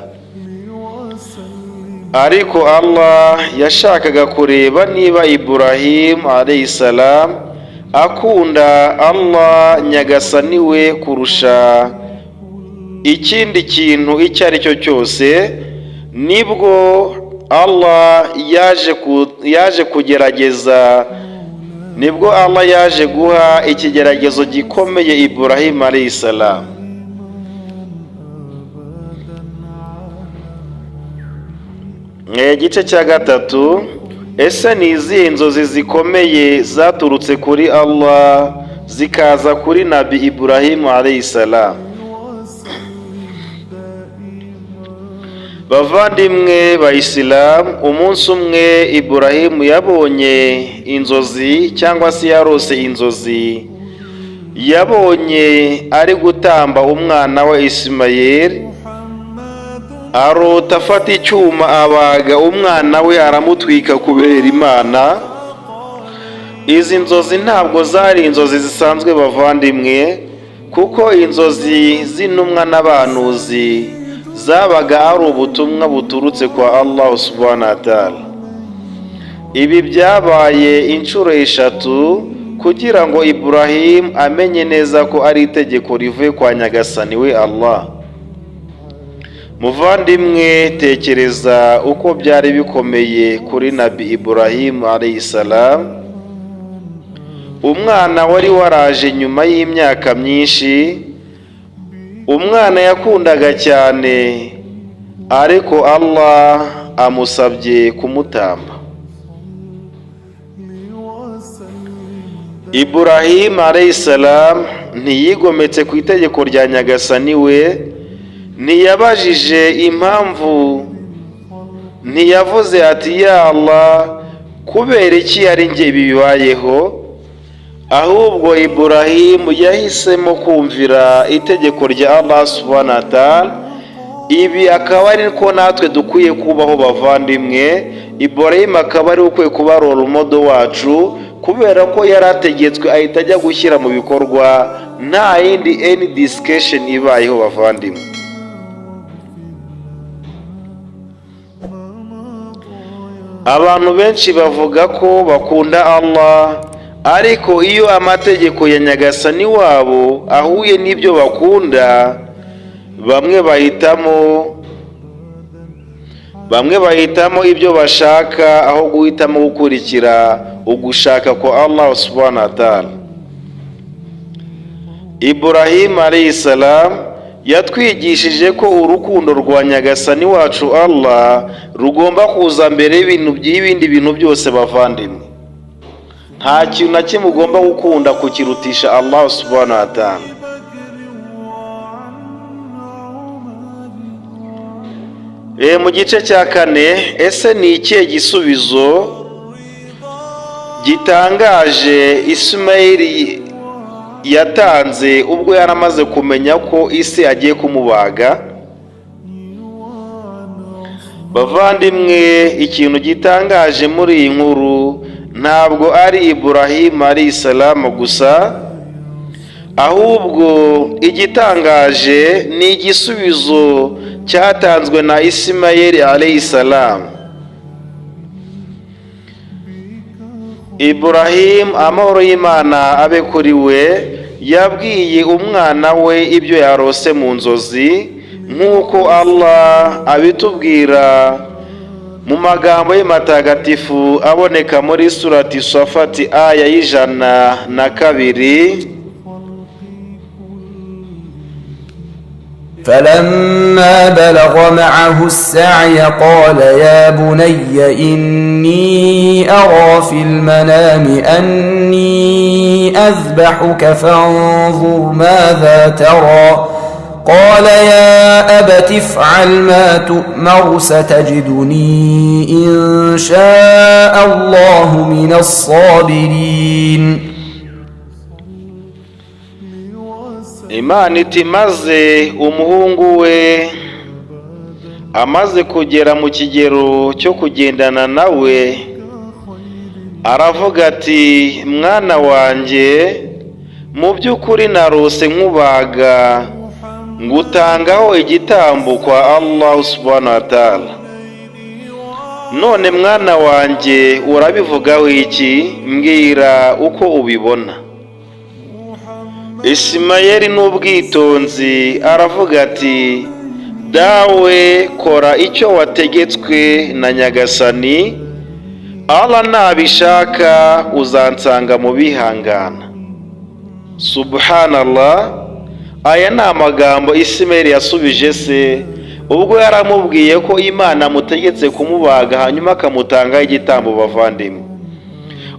Ariko Allah yashakaga kureba niba Iburahimu alayhi salam akunda Allah Nyagasani we kurusha ikindi kintu icyo ari cyo cyose. Nibwo Allah yaje kugerageza, nibwo Allah yaje guha ikigeragezo gikomeye Iburahimu alayhi salam. Igice cya gatatu, ese ni izihe nzozi zikomeye zaturutse kuri Allah zikaza kuri Nabi Iburahimu alayhi salam? Bavandimwe bayisilamu, umunsi umwe Iburahimu yabonye inzozi, cyangwa se yarose inzozi. Yabonye ari gutamba umwana we Isimayeli. Arota afata icyuma abaga umwana we, aramutwika kubera Imana. Izi nzozi ntabwo zari inzozi zisanzwe, bavandimwe, kuko inzozi z'intumwa n'abahanuzi zabaga ari ubutumwa buturutse kwa Allah subhanahu wa ta'ala. Ibi byabaye inshuro eshatu kugira ngo Ibrahim amenye neza ko ari itegeko rivuye kwa Nyagasani we Allah. Muvandimwe, tekereza uko byari bikomeye kuri Nabi Ibrahim alayhi salam, umwana wari waraje nyuma y'imyaka myinshi, umwana yakundaga cyane, ariko Allah amusabye kumutamba. Ibrahim alayhi salam ntiyigometse ku itegeko rya Nyagasani we, ntiyabajije impamvu, ntiyavuze ati: "Ya Allah, kubera iki ari njye ibi bibayeho?" Ahubwo Iburahimu yahisemo kumvira itegeko rya Allah subhanahu wa ta'ala. Ibi akaba ari ko natwe dukwiye kubaho, bavandimwe. Iburahimu akaba ari ukwiye kuba role model wacu, kubera ko yari ategetswe ahita ajya gushyira mu bikorwa. Nta yindi any discussion ibayeho, bavandimwe. Abantu benshi bavuga ko bakunda Allah, ariko iyo amategeko ya Nyagasani wabo ahuye n'ibyo bakunda, bamwe bahitamo ibyo bashaka aho guhitamo gukurikira ugushaka kwa Allah subhanahu wa ta'ala. Ibrahim alayhi salam yatwigishije ko urukundo rwa Nyagasani wacu Allah rugomba kuza mbere y'ibintu by'ibindi bintu byose. Bavandimwe, nta kintu na kimwe ugomba gukunda kukirutisha Allah subhanahu wa ta'ala. Mu gice cya kane, ese ni ikihe gisubizo gitangaje Ismail yatanze ubwo yari amaze kumenya ko ise agiye kumubaga? Bavandimwe, ikintu gitangaje muri iyi nkuru ntabwo ari Ibrahim alayhi salamu gusa, ahubwo igitangaje ni igisubizo cyatanzwe na Ismail alayhi salam. Ibrahim, amahoro y'Imana abe kuri we, yabwiye umwana we ibyo yarose mu nzozi, nk'uko Allah abitubwira mu magambo ye matagatifu aboneka muri surati Safati aya 102. فلما بلغ معه السعي قال يا بني إني أرى في المنام أني أذبحك فانظر ماذا ترى قال يا أبت افعل ما تؤمر ستجدني إن شاء الله من الصابرين. Imana iti: maze umuhungu we amaze kugera mu kigero cyo kugendana nawe, aravuga ati: mwana wanjye, mu by'ukuri narose nkubaga ngutangaho igitambo kwa Allah subhanahu wa ta'ala. None mwana wanjye, urabivugaho iki? Mbwira uko ubibona. Isimayeli n'ubwitonzi aravuga ati: dawe, kora icyo wategetswe na Nyagasani, Allah nabishaka uzansanga mu bihangana. Subhanallah, aya ni amagambo Isimayeli yasubije se ubwo yaramubwiye ko Imana amutegetse kumubaga hanyuma akamutangaho igitambo. Bavandimwe,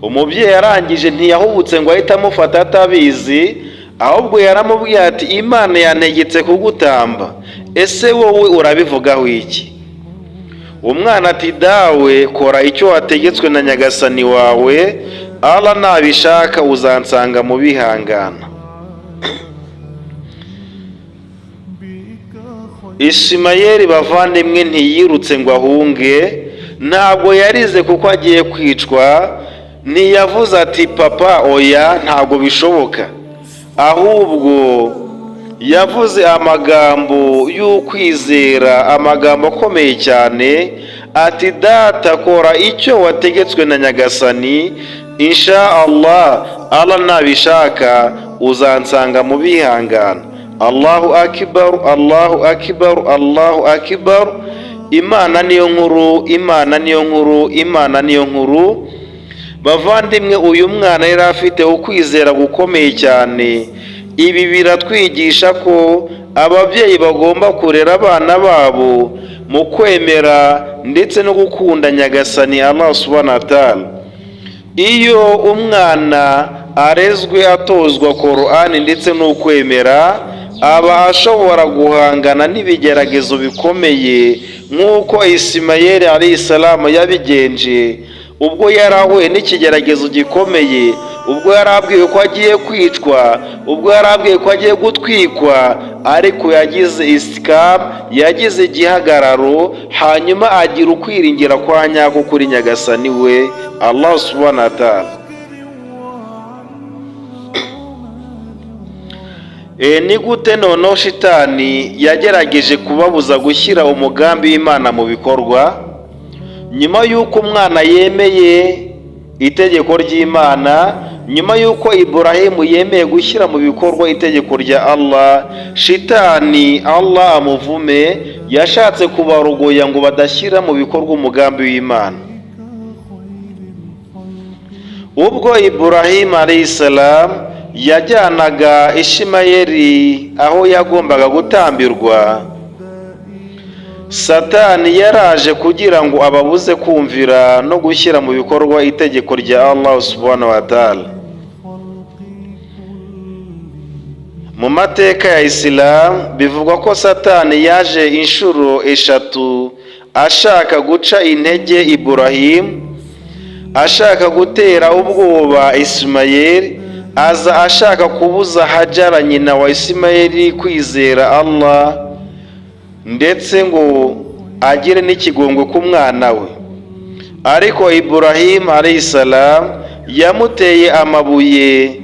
umubyeyi yarangije ntiyahubutse ngo ahite amufata atabizi, ahubwo yaramubwiye ati: Imana yantegetse kugutamba, ese wowe urabivugaho iki? Umwana ati: dawe, kora icyo wategetswe na Nyagasani wawe, Allah nabishaka uzansanga mu bihangana. Ishimayeli, bavandimwe, ntiyirutse ngo ahunge, ntabwo yarize kuko agiye kwicwa, ntiyavuze ati: papa oya, ntabwo bishoboka, ahubwo yavuze amagambo y'ukwizera, amagambo akomeye cyane, ati: data, kora icyo wategetswe na Nyagasani, insha Allah, Allah nabishaka uzansanga mu bihangana. Allahu akbar, Allahu akbar, Allahu akbar. Imana niyo nkuru, Imana niyo nkuru, Imana niyo nkuru. Bavandimwe, uyu mwana yari afite ukwizera gukomeye cyane. Ibi biratwigisha ko ababyeyi bagomba kurera abana babo mu kwemera ndetse no gukunda Nyagasani Allah subhanahu wa ta'ala. Iyo umwana arezwe atozwa Korani ndetse n'ukwemera, aba ashobora guhangana n'ibigeragezo bikomeye nk'uko Isimayeli alayhi salamu yabigenje ubwo yari ahuye n'ikigeragezo gikomeye, ubwo yari abwiwe ko agiye kwicwa, ubwo yari abwiwe ko agiye gutwikwa, ariko yagize isikamu, yagize igihagararo, hanyuma agira ukwiringira kwa nyako kuri Nyagasani we Allah subhanahu wa ta'ala. Ni gute noneho Shitani yagerageje kubabuza gushyira umugambi w'Imana mu bikorwa? Nyuma y'uko umwana yemeye itegeko ry'Imana, nyuma y'uko Iburahimu yemeye gushyira mu bikorwa itegeko rya Allah, Shitani, Allah amuvume, yashatse kubarogoya ngo badashyira mu bikorwa umugambi w'Imana. Ubwo Iburahimu alayhi yajyanaga Ishimayeli aho yagombaga gutambirwa, Satani yaraje kugira ngo ababuze kumvira no gushyira mu bikorwa itegeko rya Allah subhanahu wa ta'ala. Mu mateka ya Isilamu bivugwa ko Satani yaje inshuro eshatu ashaka guca intege Iburahimu, ashaka gutera ubwoba Isimayeli, aza ashaka kubuza Hajara nyina wa Isimayeli kwizera Allah, ndetse ngo agire n'ikigongwe ku mwana we. Ariko Iburahimu alayhi salam yamuteye amabuye.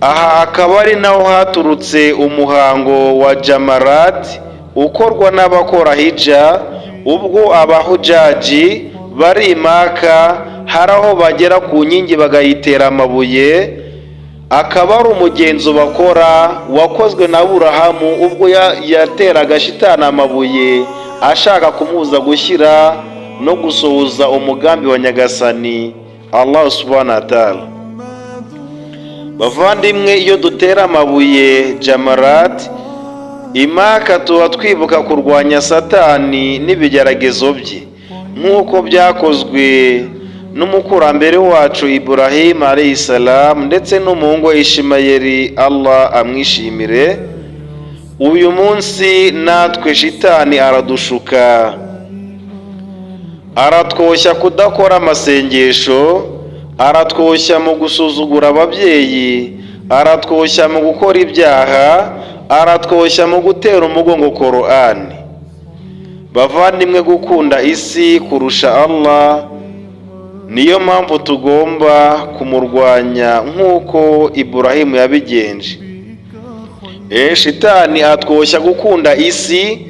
Aha akaba ari naho haturutse umuhango wa Jamarat ukorwa n'abakora hija, ubwo abahujaji bari i Maka hari aho bagera ku nkingi bagayitera amabuye, akaba ari umugenzo bakora wakozwe na Aburahamu ubwo yateraga Shitani amabuye ashaka kumubuza gushyira no gusohoza umugambi wa Nyagasani Allah subhanahu wa ta'ala. Bavandimwe, iyo dutera amabuye Jamarat imaka, tuba twibuka kurwanya Satani n'ibigeragezo bye, nk'uko byakozwe n'umukurambere wacu Ibrahim alayhi salam ndetse n'umuhungu we Ishimayeli, Allah amwishimire. Uyu munsi natwe Shitani aradushuka, aratwoshya kudakora amasengesho, aratwoshya mu gusuzugura ababyeyi, aratwoshya mu gukora ibyaha, aratwoshya mu gutera umugongo Korani. Bavandimwe, gukunda isi kurusha Allah, niyo mpamvu tugomba kumurwanya nk'uko Iburahimu yabigenje. Shitani atwoshya gukunda isi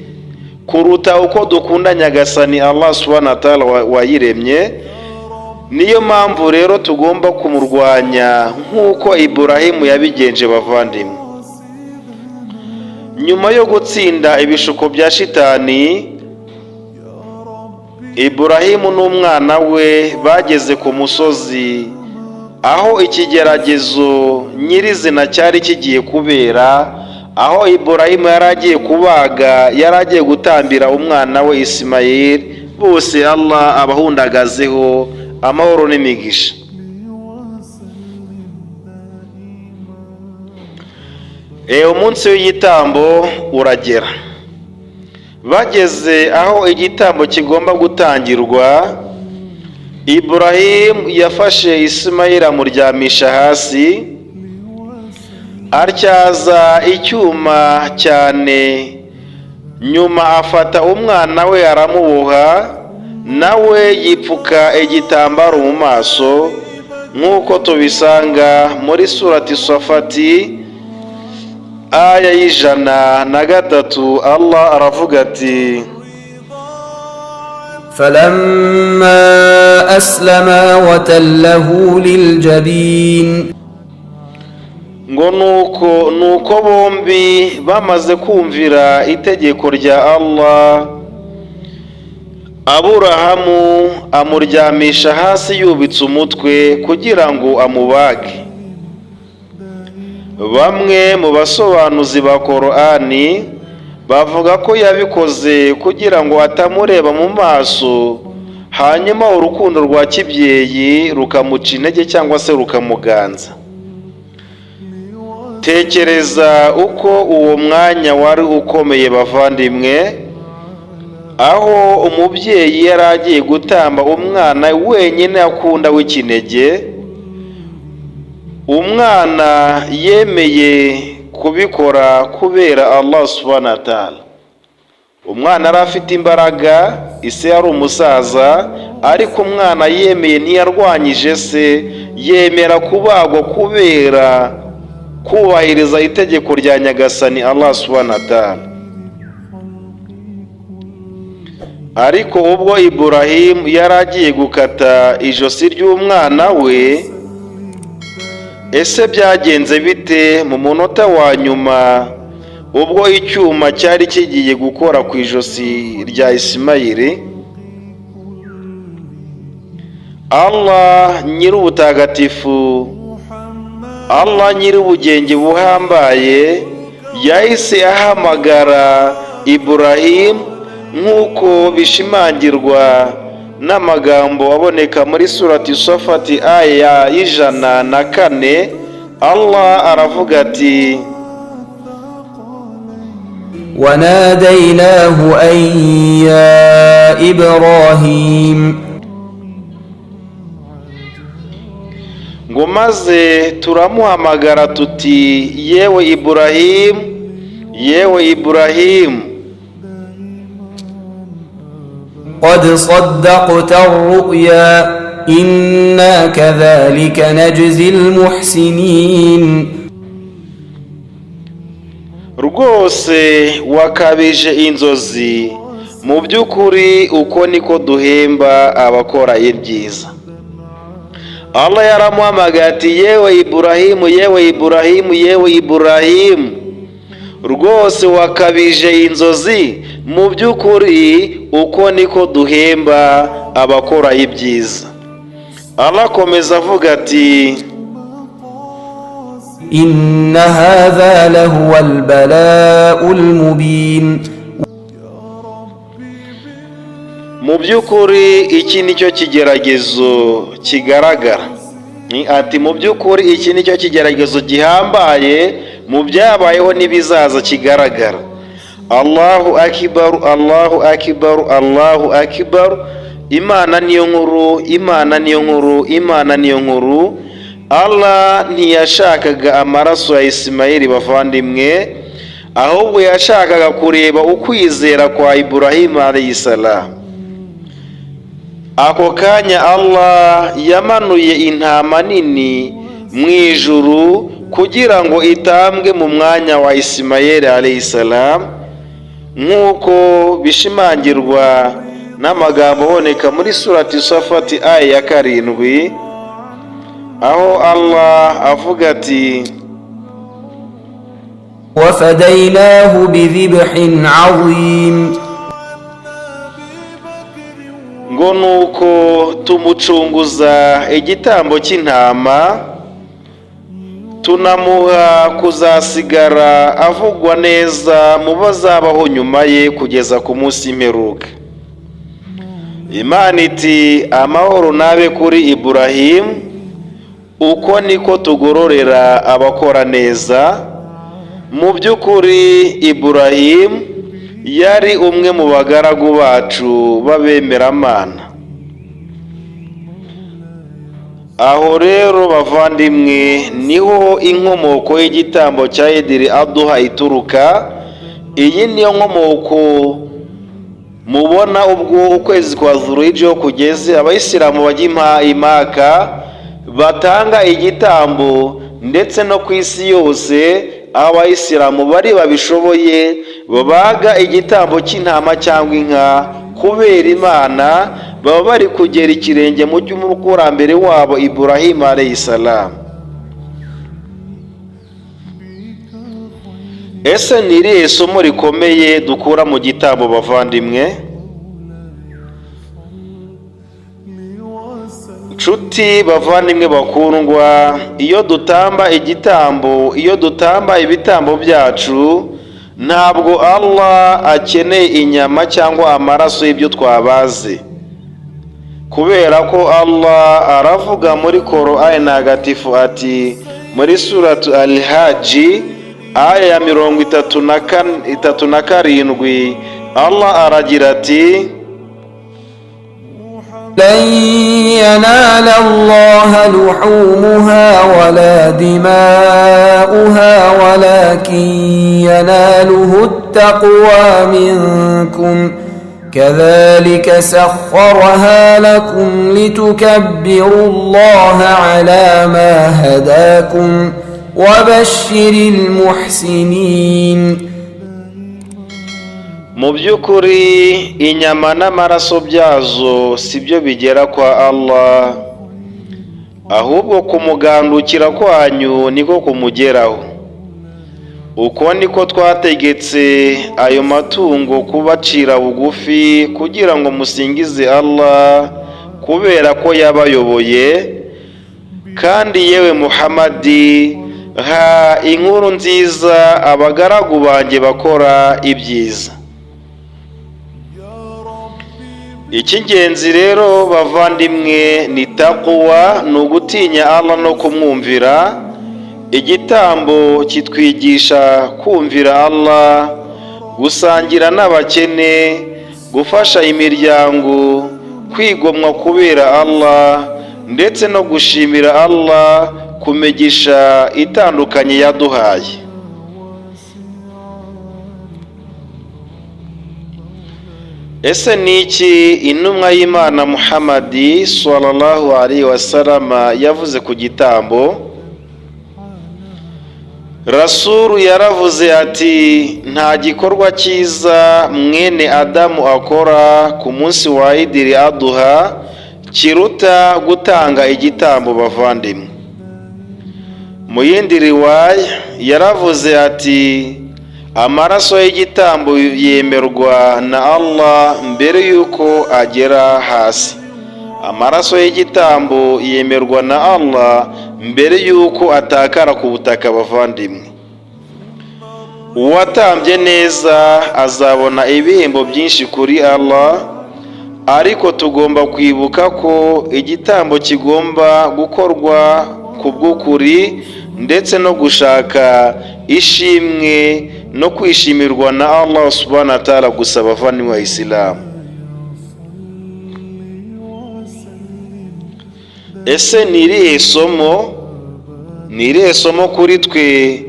kuruta uko dukunda Nyagasani Allah subhanahu wa ta'ala wayiremye. Niyo mpamvu rero tugomba kumurwanya nk'uko Iburahimu yabigenje. Bavandimwe, nyuma yo gutsinda ibishuko bya Shitani, Iburahimu n'umwana we bageze ku musozi aho ikigeragezo nyirizina cyari kigiye kubera, aho Iburahimu yari agiye kubaga, yari agiye gutambira umwana we Isimayeli, bose Allah abahundagazeho amahoro n'imigisha. Umunsi w'igitambo uragera. Bageze aho igitambo kigomba gutangirwa, Iburahimu yafashe Isimayeli amuryamisha hasi, atyaza icyuma cyane, nyuma afata umwana we aramuboha, nawe yipfuka igitambaro mu maso, nk'uko tubisanga muri Surati Safati aya y'103. Allah aravuga ati: فلما أسلما وتله للجبين. Ngo nuko bombi bamaze kumvira itegeko rya Allah, Aburahamu amuryamisha hasi yubitse umutwe kugira ngo amubage. Bamwe mu basobanuzi ba Korani bavuga ko yabikoze kugira ngo atamureba mu maso, hanyuma urukundo rwa kibyeyi rukamuca intege cyangwa se rukamuganza. Tekereza uko uwo mwanya wari ukomeye, bavandimwe, aho umubyeyi yari agiye gutamba umwana wenyine akunda w'ikinege. Umwana yemeye kubikora kubera Allah subhanahu wa ta'ala. Umwana yari afite imbaraga, ise yari umusaza, ariko umwana yemeye, ntiyarwanyije se, yemera kubagwa kubera Kubahiriza itegeko rya Nyagasani Allah subhanahu wa ta'ala. Ariko ubwo Iburahimu yari agiye gukata ijosi ry'umwana we, ese byagenze bite mu munota wa nyuma ubwo icyuma cyari kigiye gukora ku ijosi rya Isimayili? Allah nyir'ubutagatifu, Allah nyir'ubugenge buhambaye, yahise ahamagara Iburahimu nk'uko bishimangirwa n'amagambo aboneka muri surati Safati aya 104. Allah aravuga ati: وناديناه أن يا إبراهيم Ngo maze turamuhamagara tuti: yewe Iburahimu, yewe Iburahimu, قد صدقت الرؤيا إنا كذلك نجزي المحسنين. Rwose wakabije inzozi, mu by'ukuri uko niko duhemba abakora ibyiza. Allah yaramuhamagaye ati: yewe Iburahimu, yewe Iburahimu, yewe Iburahimu, rwose wakabije inzozi, mu by'ukuri uko niko duhemba abakora ibyiza. Allah akomeza avuga ati: إن هذا لهو البلاء المبين. Mu by'ukuri iki nicyo kigeragezo kigaragara. Ni ati mu by'ukuri iki nicyo kigeragezo gihambaye mu byabayeho n'ibizaza kigaragara. Allahu akibaru, Allahu akibaru, Allahu akibaru. Imana niyo nkuru, Imana niyo nkuru, Imana niyo nkuru. Allah ntiyashakaga amaraso ya Isimayili bavandimwe, ahubwo yashakaga kureba ukwizera kwa Iburahimu alayhi salam. Ako kanya Allah yamanuye intama nini mu ijuru kugira ngo itambwe mu mwanya wa Isimayeli alayhi salam, nk'uko bishimangirwa n'amagambo aboneka muri surati Safati aya ya 7, aho Allah avuga ati: وفديناه بذبح عظيم. Ngo nuko tumucunguza igitambo cy'intama, tunamuha kuzasigara avugwa neza mu bazabaho nyuma ye kugeza ku munsi w'imperuka. Imana iti: amahoro nabe kuri Iburahimu, uko niko tugororera abakora neza. Mu by'ukuri Iburahimu yari umwe mu bagaragu bacu b'abemeramana. Aho rero bavandimwe niho inkomoko y'igitambo cya Idil Aduha ituruka. Iyi niyo nkomoko mubona ubwo ukwezi kwa Dhulhijja kugeze, abayisilamu bajya imaka batanga igitambo, ndetse no ku isi yose abayisilamu bari babishoboye babaga igitambo cy'intama cyangwa inka kubera Imana, baba bari kugera ikirenge mu cy'umukurambere wabo Iburahimu alayhi salam. Ese ni irihe somo rikomeye dukura mu gitambo bavandimwe? Nshuti bavandimwe bakundwa, iyo dutamba igitambo, iyo dutamba ibitambo byacu, ntabwo Allah akeneye inyama cyangwa amaraso y'ibyo twabaze, kubera ko Allah aravuga muri Korani ntagatifu ati muri suratu Al-Hajj aya ya 37, Allah aragira ati: لن ينال الله لحومها ولا دماؤها ولكن يناله التقوى منكم كذلك سخرها لكم لتكبروا الله على ما هداكم وبشر المحسنين. Mu by'ukuri inyama n'amaraso byazo si byo bigera kwa Allah, ahubwo kumugandukira kwanyu niko kumugeraho. Uko niko twategetse ayo matungo kubacira bugufi kugira ngo musingize Allah kubera ko yabayoboye. Kandi yewe Muhamadi, ha inkuru nziza abagaragu banjye bakora ibyiza. Icy'ingenzi rero bavandimwe ni takuwa, ni ugutinya Allah no kumwumvira. Igitambo kitwigisha kumvira Allah, gusangira n'abakene, gufasha imiryango, kwigomwa kubera Allah, ndetse no gushimira Allah ku migisha itandukanye yaduhaye. Ese ni iki intumwa y'Imana Muhammadi sallallahu alaihi wasallam yavuze ku gitambo? Rasulu yaravuze ati: "Nta gikorwa cyiza mwene Adamu akora ku munsi wa Idiri Aduha kiruta gutanga igitambo." Bavandimwe, mu yindi riwaya yaravuze ati: "Amaraso y'igitambo yemerwa na Allah mbere y'uko agera hasi. Amaraso y'igitambo yemerwa na Allah mbere y'uko atakara ku butaka." Bavandimwe, uwatambye neza azabona ibihembo byinshi kuri Allah, ariko tugomba kwibuka ko igitambo kigomba gukorwa ku bw'ukuri ndetse no gushaka ishimwe no kwishimirwa na Allah subhanahu wa ta'ala gusa. Abavandimwe wa Isilamu, ese ni irihe somo, ni irihe somo kuri twe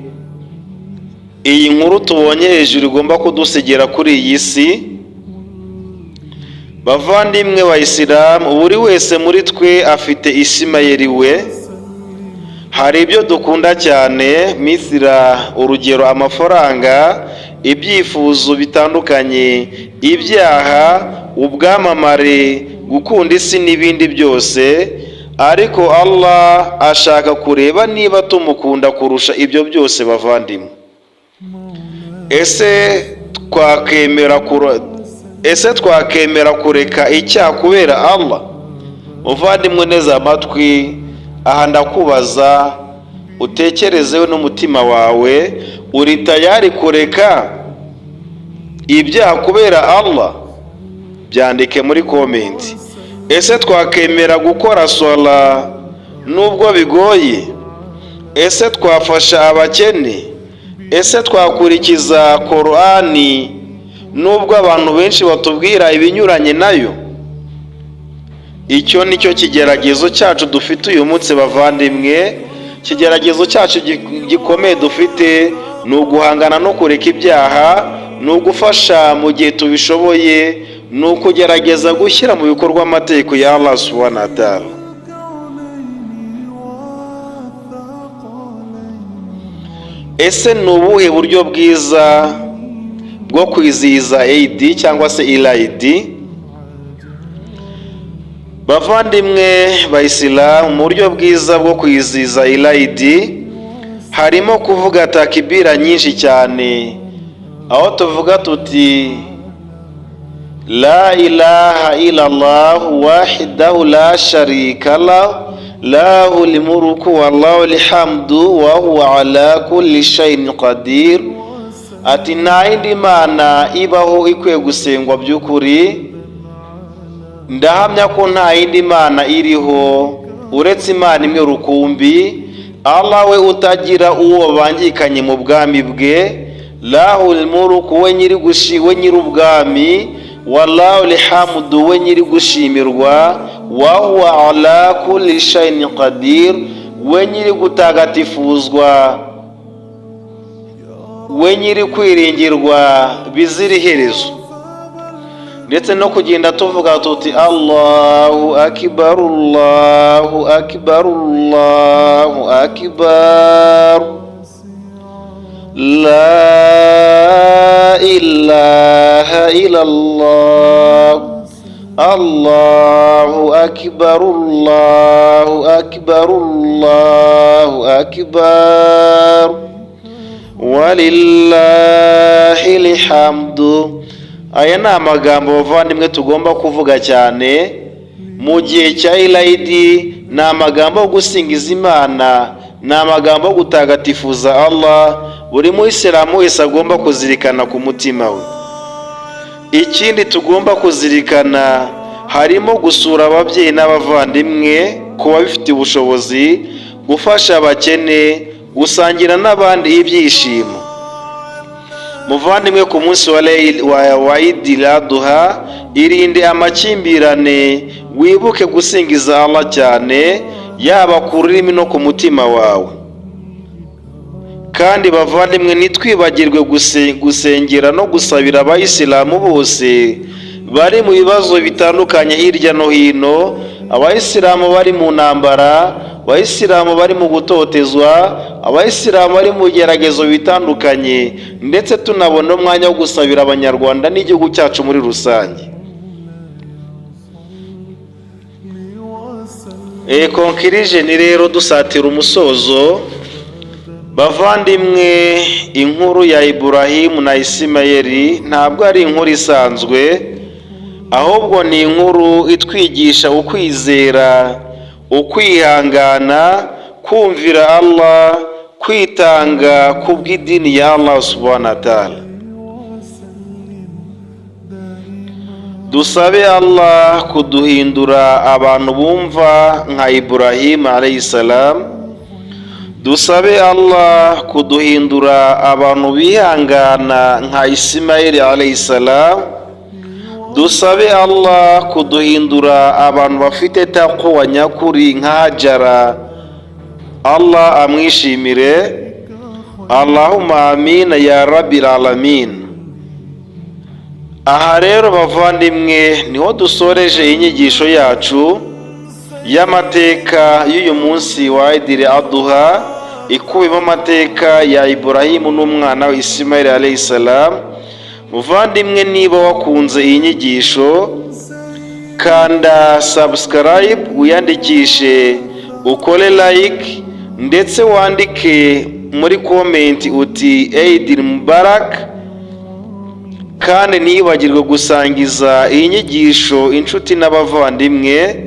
iyi nkuru tubonye hejuru igomba kudusigira kuri iyi si? Bavandimwe wa Isilamu, buri wese muri twe afite Isimayeli we. Hari ibyo dukunda cyane, misira urugero amafaranga, ibyifuzo bitandukanye, ibyaha, ubwamamare, gukunda isi n'ibindi byose, ariko Allah ashaka kureba niba tumukunda kurusha ibyo byose. Bavandimwe, ese twakemera kureka icyaha kubera Allah? Muvandimwe, neza amatwi aha, ndakubaza utekerezeho n'umutima wawe: uri tayari kureka ibyaha kubera Allah? Byandike muri comment. Ese twakemera gukora swala nubwo bigoye? Ese twafasha abakene? Ese twakurikiza Korani nubwo abantu benshi batubwira ibinyuranye nayo? Icyo ni cyo kigeragezo cyacu dufite uyu munsi bavandimwe. Ikigeragezo cyacu gikomeye dufite ni uguhangana no kureka ibyaha, ni ugufasha mu gihe tubishoboye, ni ukugerageza gushyira mu bikorwa amategeko ya Allah subhanahu wa ta'ala. Ese ni ubuhe buryo bwiza bwo kwizihiza Eid cyangwa se Irayidi? Bavandimwe bayisilamu, mu buryo bwiza bwo kwizihiza Irayidi harimo kuvuga takibira nyinshi cyane, aho tuvuga tuti: "La ilaha illallah wahidahu la sharika lah, lahul mulku wa lahul hamdu wa huwa ala kulli shay'in qadir." Ati: "Nta yindi mana ibaho ikwiye gusengwa by'ukuri, ndahamya ko nta yindi mana iriho uretse Imana imwe rukumbi, Allah we utagira uwo bangikanye mu bwami bwe, lahul mulku, we nyiri we nyir'ubwami, walahul hamdu, we nyiri gushimirwa, wa huwa ala kulli shay'in qadir, we nyiri gutagatifuzwa, we nyiri kwiringirwa bizira iherezo." Ndetse no kugenda tuvuga tuti: "Allahu akbar, Allahu akbar, Allahu akbar." La ilaha illallah, Allahu akbar, Allahu akbar, Allahu akbar, walillahil hamdu. Aya ni amagambo, bavandimwe, tugomba kuvuga cyane mu gihe cya Irayidi. Ni amagambo yo gusingiza Imana, ni amagambo yo gutagatifuza Allah, buri muyisilamu wese agomba kuzirikana ku mutima we. Ikindi tugomba kuzirikana harimo gusura ababyeyi n'abavandimwe ku babifitiye ubushobozi, gufasha abakene, gusangira n'abandi ibyishimo. Muvandimwe, ku munsi wa Idil Aduha, irinde amakimbirane, wibuke gusingiza Allah cyane, yaba ku rurimi no ku mutima wawe. Kandi bavandimwe, ntitwibagirwe gusengera no gusabira abayisilamu bose bari mu bibazo bitandukanye hirya no hino, abayisilamu bari mu ntambara, abayisilamu bari mu gutotezwa, abayisilamu bari mu bigeragezo bitandukanye, ndetse tunabona umwanya wo gusabira Abanyarwanda n'igihugu cyacu muri rusange. Conclusion rero, dusatira umusozo, bavandimwe, inkuru ya Iburahimu na Isimayeli ntabwo ari inkuru isanzwe, ahubwo ni inkuru itwigisha ukwizera, ukwihangana, kumvira Allah, kwitanga ku bw'idini ya Allah subhanahu wa ta'ala. Dusabe Allah kuduhindura abantu bumva nka Ibrahim alayhi salam. Dusabe Allah kuduhindura abantu bihangana nka Ismail alayhi salam. Dusabe Allah kuduhindura abantu bafite taqwa nyakuri nka Hajara, Allah amwishimire. Allahumma amina ya rabbil alamin. Aha rero, bavandimwe, niho dusoreje inyigisho yacu y'amateka y'uyu munsi wa Idil Aduha, ikubiyemo amateka ya Iburahimu n'umwana we Ismail alayhi salam. Muvandimwe, niba wakunze iyi nyigisho, kanda subscribe, wiyandikishe, ukore like, ndetse wandike muri comment uti "Eid Mubarak". Kandi ntiyibagirwe gusangiza iyi nyigisho inshuti n'abavandimwe.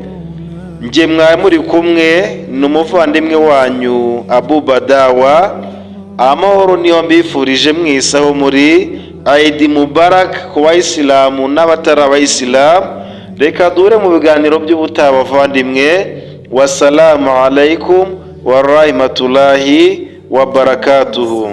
Njye mwari muri kumwe ni umuvandimwe wanyu Abu Badawa. Amahoro niyo mbifurije mwese aho muri. Eid Mubarak ku bayisilamu n'abatari abayisilamu. Reka duhure mu biganiro by'ubutaha, bavandimwe. Wasalamu alaikum wa rahmatullahi wa barakatuhu.